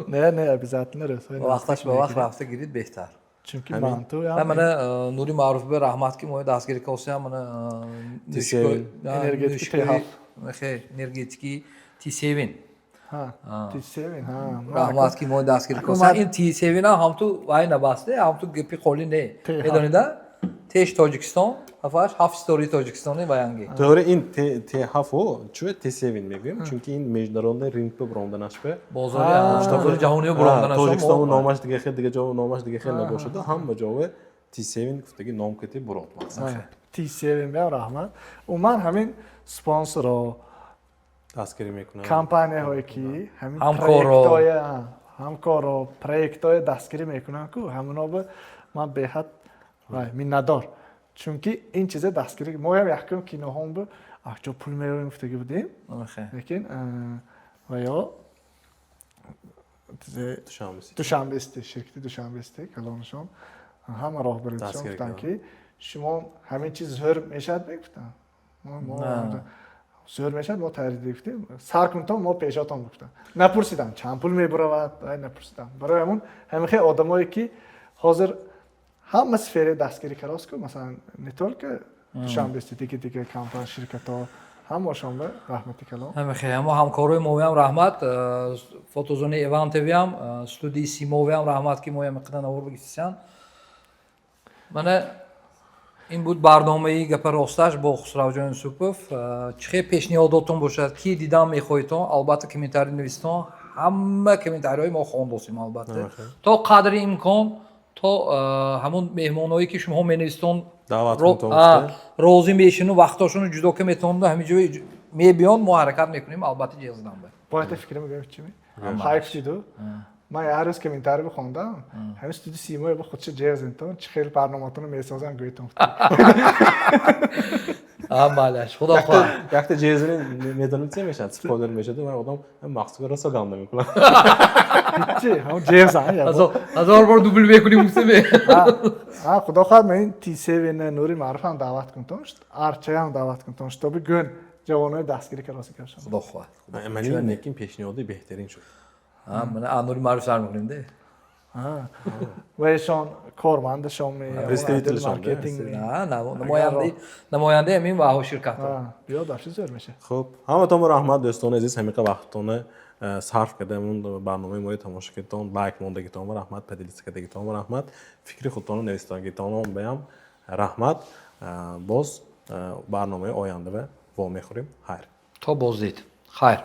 Не, обязательно. Вақташ ба вақт рафта гирид беҳтар. Чунки манту мана Нури Маъруф ба раҳмат, ки мои дастгирӣ косиям, мана энергетики T7. Раҳмат, ки мои дастгирӣ косиям. Ин T7 ҳам ту вай набасте, ҳам ту гапи холӣ не, медонида, теш Тоҷикистон ҳафаш ҳафт ситораи Тоҷикистони ваянги. Тоғри, ин Т ҳафу чӯ Т севин мегӯем, чунки ин международный рынок ба буромданашба. Бозори ҷаҳониё буромданаш. Тоҷикистон номаш дига хел, дига ҷо номаш дига хел набошаду, ҳама ҷове Т севин гуфтаги ном кати бурод мақсад. Т севин беам раҳмат. Умуман, ҳамин спонсоро дастгирӣ мекунанд, компанияҳое ки ҳамин ҳамкоро, проектҳое дастгирӣ мекунанд ку, ҳамино ба ман беҳад миннатдор, чунки ин чиза дастгирӣ моям якум киноҳом бу аҷо пул меёрем гуфтагӣ будем, лекин ва ё Душанбести, ширкати Душанбести калонашон, ҳама роҳбаритшон гуфтанд, ки шумо ҳамин чиз зӯр мешавад, мегуфтанд, зӯр мешавад, мо тайёр гуфтем, сар кунтон, мо пешотон гуфтанд. Напурсидам, чанд пул мебуравад, напурсидам. Барои ҳамун ҳамин хел одамое ки ҳозир ҳама сфераи дастгирӣ карост ку, масалан, не только Душанбести, дига дига компания, ширкатҳо, ҳамашон ба раҳмати калон. Ҳамахе ҳамо ҳамкорои моям раҳмат, фотозони Эвантевиам, студияи Симовиам раҳмат, ки моям иқида навор бигистисян. Мана ин буд барномаи «Гапа росташ» бо Хусравҷон Юсупов. Чӣ хел пешниҳодотон бошад, ки дидам мехоҳедтон, албатта, комментарий нависитон. Ҳама комментариҳои мо хондосем, албатта, то қадри имкон. То ҳамун меҳмонҳое, ки шумоҳо менавистон, Даъват кунтон, гуфта. Розӣ мешину, вақтошону ҷудо ка метавонду, ҳамин ҷо мебиён, мо ҳаракат мекунем, албатта, ҷеғ задан ба. Бояд фикр мегӯям, чи ми хайф шиду. Ман ҳар рӯз комментарий бихондам, ҳамин студи Симои ба худша ҷеғ зинтон, чӣ хел барноматонро месозам, гӯйтон. Малаш, худо хоҳад. Якта ҷезини медонем, чи мешавад, спойлер мешавад, ва одам махсус расо ганда мекунад. Чи ҳамон ҷеғ зан. Ҳазор бор дубл мекунем, гуфтаме. Худо хоҳад, ман ин Тисевина, Нури Маъруфам даъват кунтон, Арчаям даъват кунтон, чтобы гӯн ҷавонои дастгирӣ кароси кашон. Худо хоҳад. Мани лекин пешниҳоди беҳтарин шуд. Мана Нури Маъруф сар мекунем де. Ва ишон кормандашон ми Представителшон, маркетинг. Намояндаи ҳамин ваҳо ширкатҳо. Биё, дарши зӯр мешавад. Хуб, ҳаматонро раҳмат, дӯстони азиз, ҳамиқа вақтона сарф карда барномаи моро тамошо кардитон, лайк мондагитонро раҳмат, поделиться кардагитонро раҳмат, фикри худтонро навистагитонро баям раҳмат. Боз барномаи оянда вомехӯрем. Хайр. То боздид, хайр.